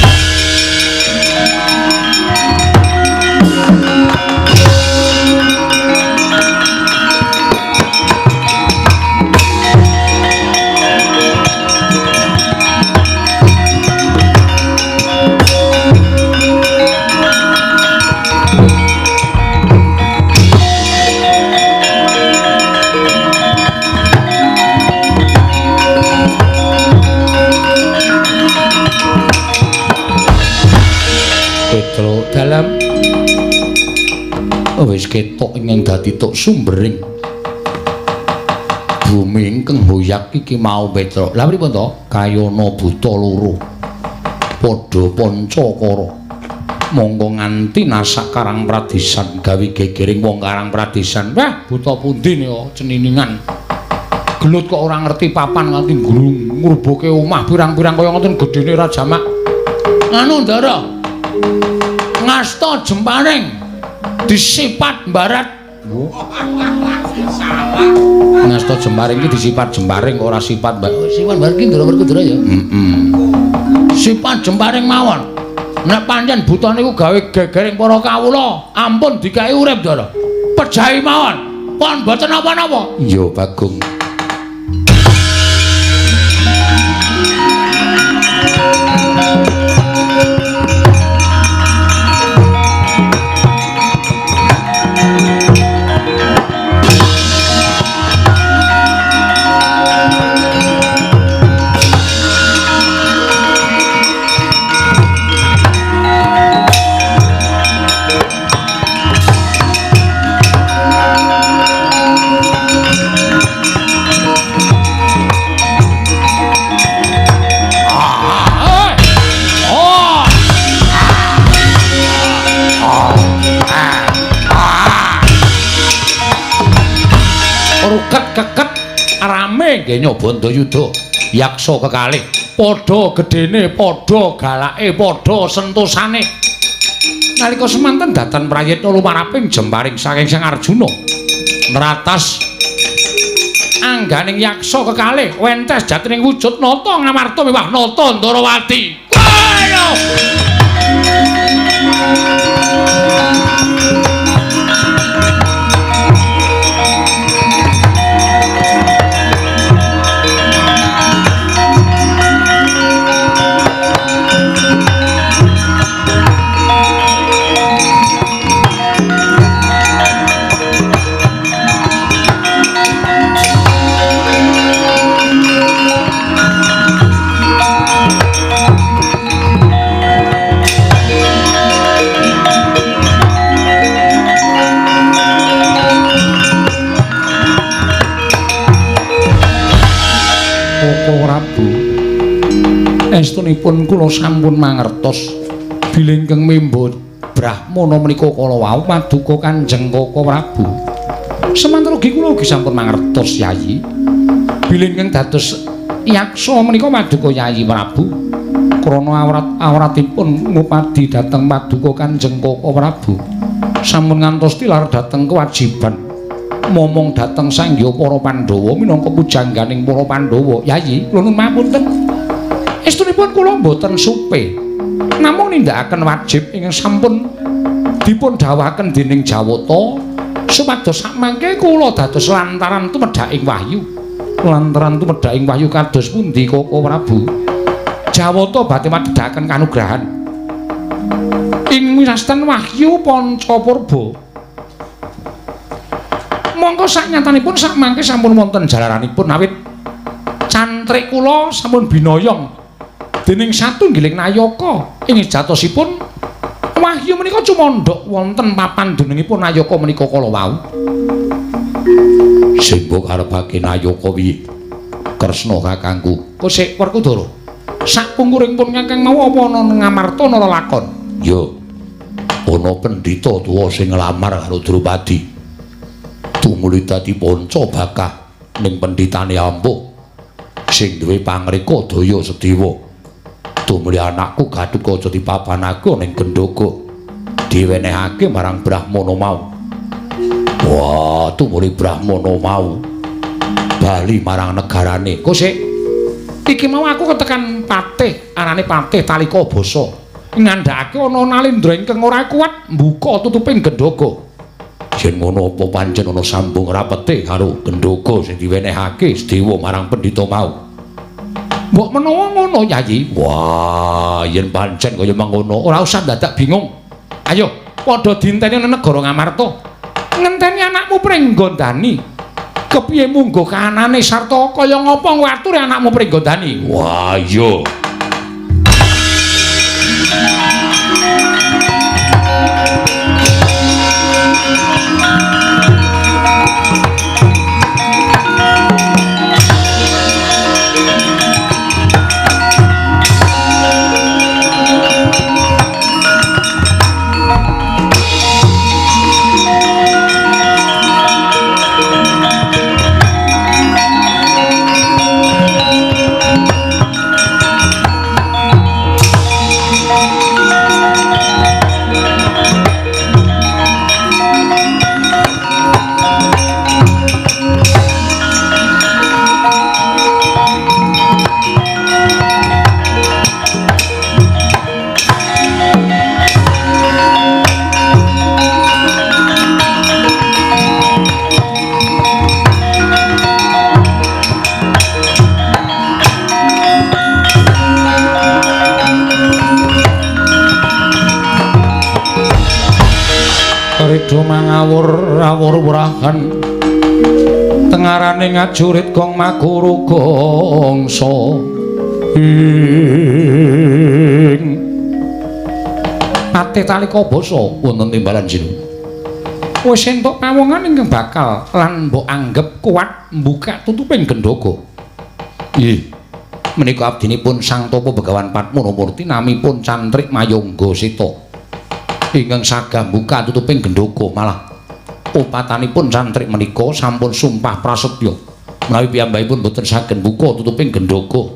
Dalam wis ketok ingkang dadi tok sumbering bumi ingkang hoyak iki mau Petruk. Lah pripun to? Kayana buta loro padha pancakara mongko nganti nasak Karang Pradesan gawe gegering wong Karang Pradesan. Wah, buta pundi nika ceniningan. Gelut kok ora ngerti papan nganti ngrubuke omah pirang-pirang kaya ngoten gedene ra jamak. Anu Ndara, ngasta jemparing disipat barat. Ngasta jemparing iki disipat jemparing ora sipat mbak. Sipat barat iki Ndara Werkudara ya. Sipat jemparing mawon. Nek pancen buta niku gawe gegering para kawula, ampun dikai urip Ndara. Pejahi mawon. Pon mboten napa-napa. Iya, Bagong. Keket rame nggih Bandayuda yaksa kekalih padha gedene padha galake padha sentosane nalika semanten datan prayitna lumaraping jemparing saking Sang Arjuna nratas angganing yaksa kekalih wentes jatining wujud nata Ngamarta miwah nata Ndarawati. Estunipun kula sampun mangertos bilih ingkang memba brahmana menika kala wau paduka Kanjeng Koko Prabu. Semanten ugi kula ugi sampun mangertos Yayi. Bilih ingkang dados yaksa menika Paduka Yayi Prabu. Krana awrat-awratipun ngupadi dhateng Paduka Kanjeng Koko Prabu. Sampun ngantos tilar dhateng kewajiban momong dhateng sangya para Pandhawa minangka pujangganing para Pandhawa. Yayi, kula nuwun mapunten. Estunipun kula mboten supe. Namung nindakaken wajib ingkang sampun dipun dhawuhaken dening Jawata supados sakmangke kula dados lantaran tumedhaking wahyu. Lantaran tumedhaking wahyu kados pundi Koko Prabu? Jawata badhe madhedhaken kanugrahan ing winastan wahyu Panca Purba. Mongko saknyatanipun sakmangke sampun wonten jalaranipun awit cantrik kula sampun binoyong dening satunggiling nayaka ing sejatosipun wahyu menika cumandhak wonten papan dunungipun nayaka menika kala wau. Sing mbok karepake nayaka piye? Kresna kakangku. Kosek Werkudara. Sakpungkuring pun kakang mau apa ana Ngamarta ana lelakon? Ya. Ana pendhita tuwa sing nglamar karo Drupadi. Tumuli dadi panca bakah ning pendhitane ampuh sing duwe pangreka daya Sedewa. Tumuli anakku Gatotkaca dipapanake ning Gendhoga. Diwenehake marang Brahmana mau. Wah, tumuli Brahmana mau bali marang negarane. Kosek iki mau aku ketekan patih, arane Patih Talika Basa. Ngandhakake ana nalindra ingkang ora kuat mbuka tutuping gendhoga. Yen ngono apa pancen ana sambung rapete karo gendhoga sing diwenehake Sedewa marang pendhita mau? Mbok menawa ngono, Yayi. Wah, yen pancen kaya mangono, ora usah dadak bingung. Ayo, padha dinteni nang negara Ngamarta. Ngenteni anakmu Pringgondani. Kepiye munggo kahanane sarta kaya ngapa ngature anakmu Pringgondani? Wah, iya. Ridho mangawur-awur wurahan tengarane ngajurit gong maguru gongso ing Patih Talika Basa wonten timbalan jinu. Wis entuk pawongan ingkang bakal lan mbok anggep kuat mbukak tutuping gendhoga. Nggih. Menika abdinipun Sang Tapa Begawan Padmanamurti namipun Cantrik Mayangga Seta. Ingkang sagah mbuka tutuping gendhoga malah upatanipun cantrik menika sampun sumpah prasetya menawi piyambakipun boten saged mbuka tutuping gendhoga.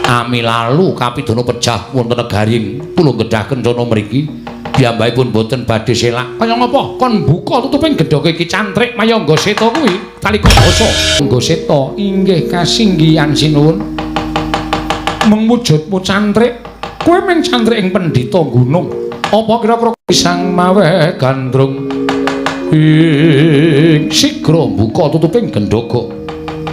Ami lalu kapidana pejah wonten negaring Pulung Gedhah Kencana mriki piyambakipun boten badhe selak. Kaya ngapa kon mbuka tutuping gendhoga iki Cantrik Mayangga Seta kuwi Talika Basa? Mayangga Seta inggih kasinggihan sinuwun. Mung wujudmu cantrik kowe mung cantrik ing pendhita gunung. Apa kira-kira sang mawe gandrung ing sigra mbuka tutuping gendhoga.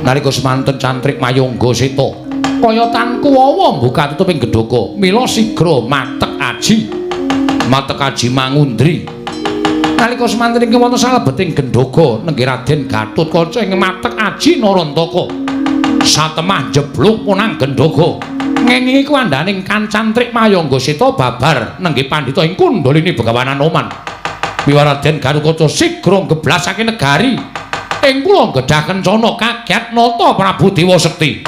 Nalika semanten Cantrik Mayangga Seta kaya tan kuwawa mbuka tutuping gendhoga, mila sigra matek aji. Matek aji mangundri. Nalika semanten ingkang wonten salebeting gendhoga nenggih Raden Gatotkaca ing matek aji Narantaka. Satemah njeblug punang gendhoga. Ngengingi kuwandhaning kan Cantrik Mayangga Seta babar nenggih pandhita ing Kundalini Begawan Anoman. Miwa Raden Gatotkaca sigra ngeblasake negari ing kula Gedhah Kencana kaget nata Prabu Dewa Sekti.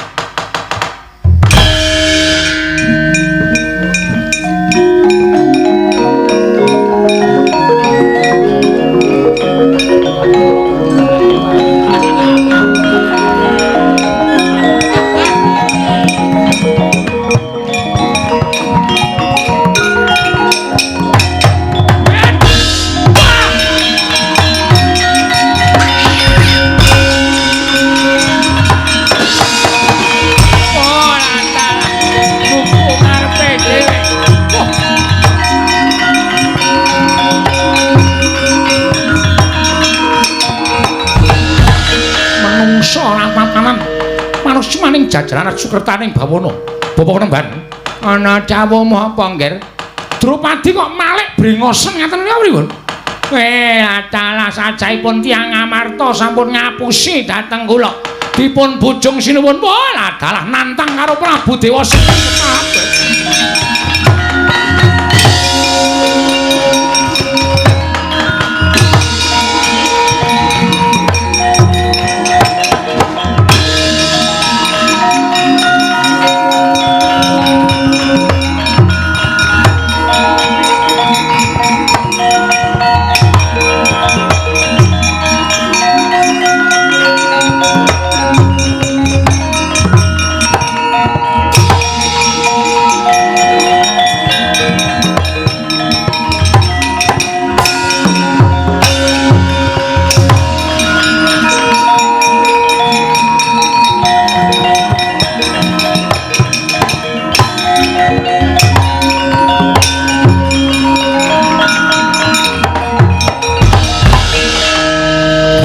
jajaran sukertaning bawana. Bapak Penemban, ana dawuh apa, Ngger? Drupadi kok malik brengosen ngaten menika pripun? Adalah sajaipun tiyang Amarta sampun ngapusi dhateng kula. Dipun bujung sinuwun, wah adalah nantang karo Prabu Dewa Sekti.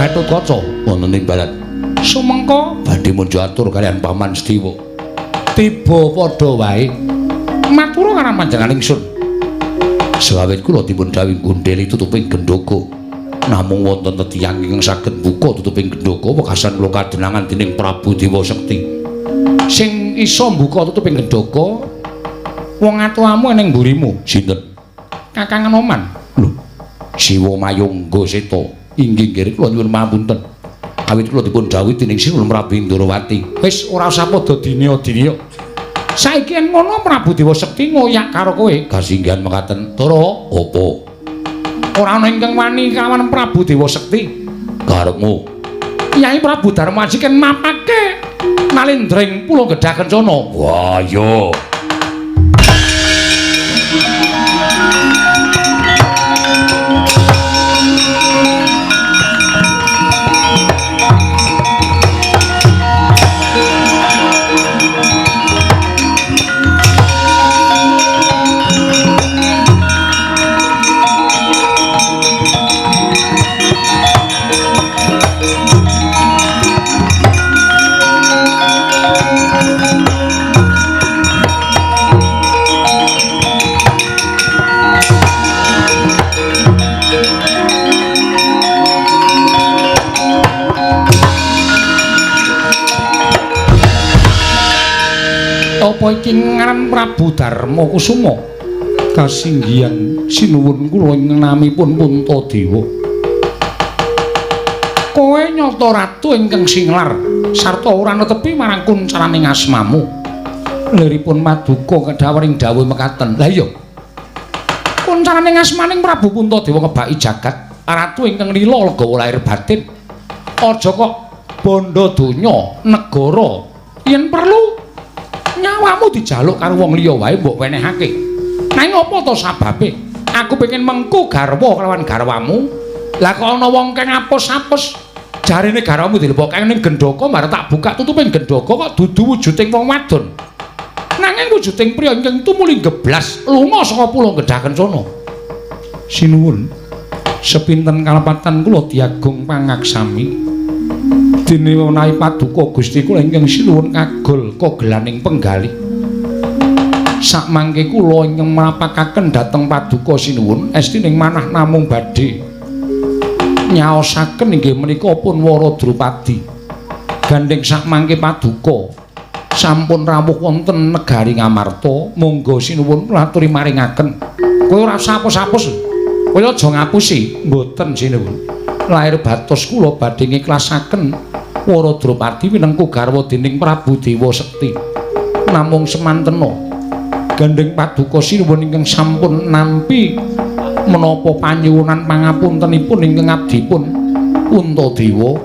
Gatotkaca wonten ing barat. Sumengko badhe munjuk atur kaliyan Paman Sediwa. Tiba padha wae. Matur karo panjenengan ingsun. Sawit kula dipun dawuhi gondheli tutuping gendhoga. Namung wonten tetiyang ingkang saged buka tutuping gendhoga wekasan kula kadenangan dening Prabu Dewa Sekti. Sing iso mbuka tutuping gendhoga wong atuamu ning mburimu. Sinten? Kakang Anoman. Lho, Siwa Mayangga Seta. Inggih nggih kula nyuwun pamunten. Awit kula dipun dawuhi dening Sinuwun Prabu Indrawati. Wis ora usah padha dinya-dinya. Saiki yen ngono Prabu Dewa Sekti ngoyak karo kowe. Kasinggihan mekaten. Tara apa? Ora ana ingkang wani kawan Prabu Dewa Sekti. Karepmu. Yai Prabu Darmaji ken mapake nalendring Pulo Gedhah Kencana. Wah iya. Apa iki ngaran Prabu Darma Kusuma? Kasinggihan sinuwun kula ing namipun Puntadewa. Kowe nyata ratu ingkang singlar sarta ora netepi marang kuncaraning asmamu. Liripun maduka kedhawaring dawuh mekaten. Lah iya. Kuncaraning asmaning Prabu Puntadewa ngebaki jagat, ratu ingkang lila legawa lahir batin. Aja kok bondo donya, negara yen perlu nyawamu dijaluk karo wong liya wae mbok wenehake. Nanging apa to sababe? Aku pengen mengku garwa kelawan garwamu. Lah kok ana wong kang apus-apus jarine garwamu dilebokke ning gendhaka marang tak buka tutuping gendhaka kok dudu wujuding wong wadon. Nanging wujuding priya ingkang tumuli geblas lunga saka Pulo Gedhah Kencana. Sinuwun, sepinten kalepatan kula diagung pangaksami. Dene menawi paduka Gusti kula ingkang sinuwun kagol kogelaning penggalih. Sakmangke kula ingkang mrapakaken dhateng paduka sinuwun estining manah namung badhe nyaosaken inggih menika pun Wara Drupadi. Gandheng sakmangke paduka sampun rawuh wonten negari Ngamarta, monggo sinuwun kula aturi maringaken. Kowe ora usah apus-apus. Kowe aja ngapusi, mboten sinuwun. Lahir batos kula badhe ngiklasaken Wara Drupadi winengku garwa dening Prabu Dewa Sekti. Namung semantena gandheng paduka sinuwun ingkang sampun nampi menapa panyuwunan pangapuntenipun ingkang abdipun Puntadewa,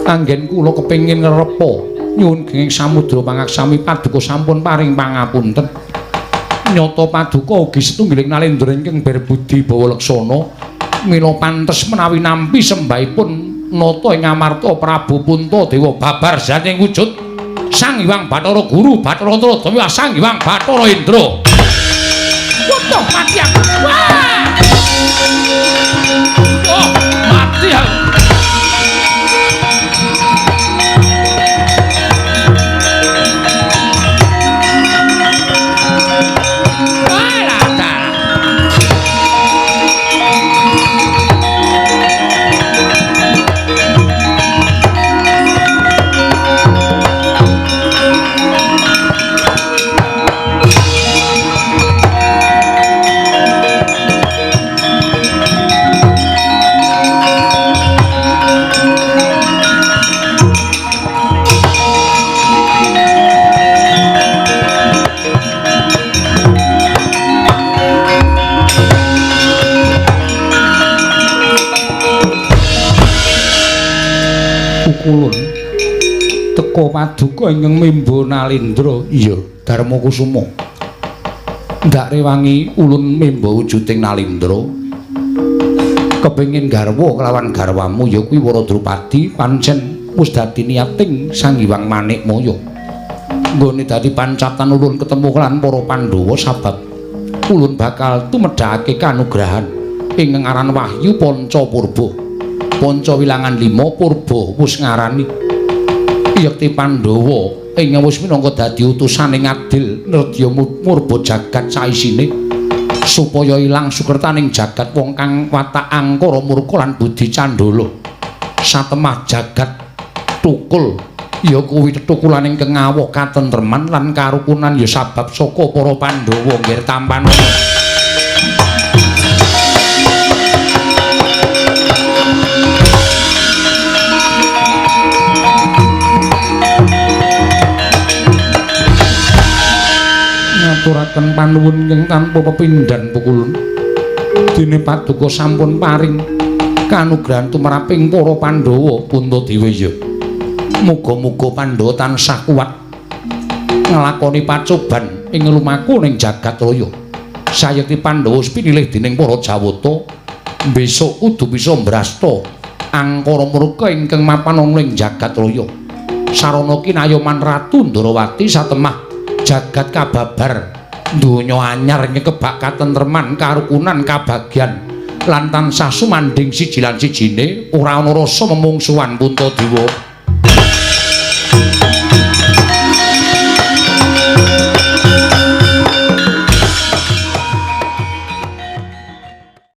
anggen kula kepengin ngrepa nyuwun genging samudra pangaksami paduka sampun paring pangapunten. Nyata paduka ugi setunggiling nalendra ingkang berbudi bawa leksana mila pantes menawi nampi sembahipun nata ing Amarta Prabu Puntadewa babar jating wujud Sang Hyang Bathara Guru Bathara Antaradawa Sang Hyang Bathara Indra. Waduh mati aku. Wah. Oh, mati aku. Pukulun. Teka paduka ingkang memba Nalendra. Iya, Darma Kusuma. Ndak rewangi ulun memba wujuding Nalendra. Kepengin garwa kelawan garwamu ya kuwi Wara Drupadi pancen wis dadi niating Sang Hyang Manikmaya. Nggone dadi pancatan ulun ketemu kelan para Pandhawa sabab ulun bakal tumedhake kanugrahan ingkang aran Wahyu Panca Purba. Panca wilangan 5 Purba wis ngarani yekti Pandhawa ingkang wis minangka dadi utusane ngadil nedya murba jagat saisine supaya ilang sukertaning jagat wong kang watak angkara murka lan budi candala. Satemah jagat tukul ya kuwi tetukulan ingkang ngawuh katentreman lan karukunan ya sabab saka para Pandhawa nggir tampan. Ngaturaken panuwun ingkang tanpa pepindhan Pukulun. Dene paduka sampun paring kanugrahan tumraping para Pandhawa Puntadewa ya. Muga-muga Pandhawa tansah kuat nglakoni pacoban ing lumaku ning jagat raya. Sayekti Pandhawa wis pinilih dening para Jawata, besok kudu bisa mbrasta angkara murka ingkang mapan ana ing jagat raya. Sarana kinayoman Ratu Ndorowati satemah jagat kababar donya anyar ing kebak katentreman karukunan kabagyan lan tansah sumandhing siji lan sijine ora ana rasa memungsuhan Puntadewa.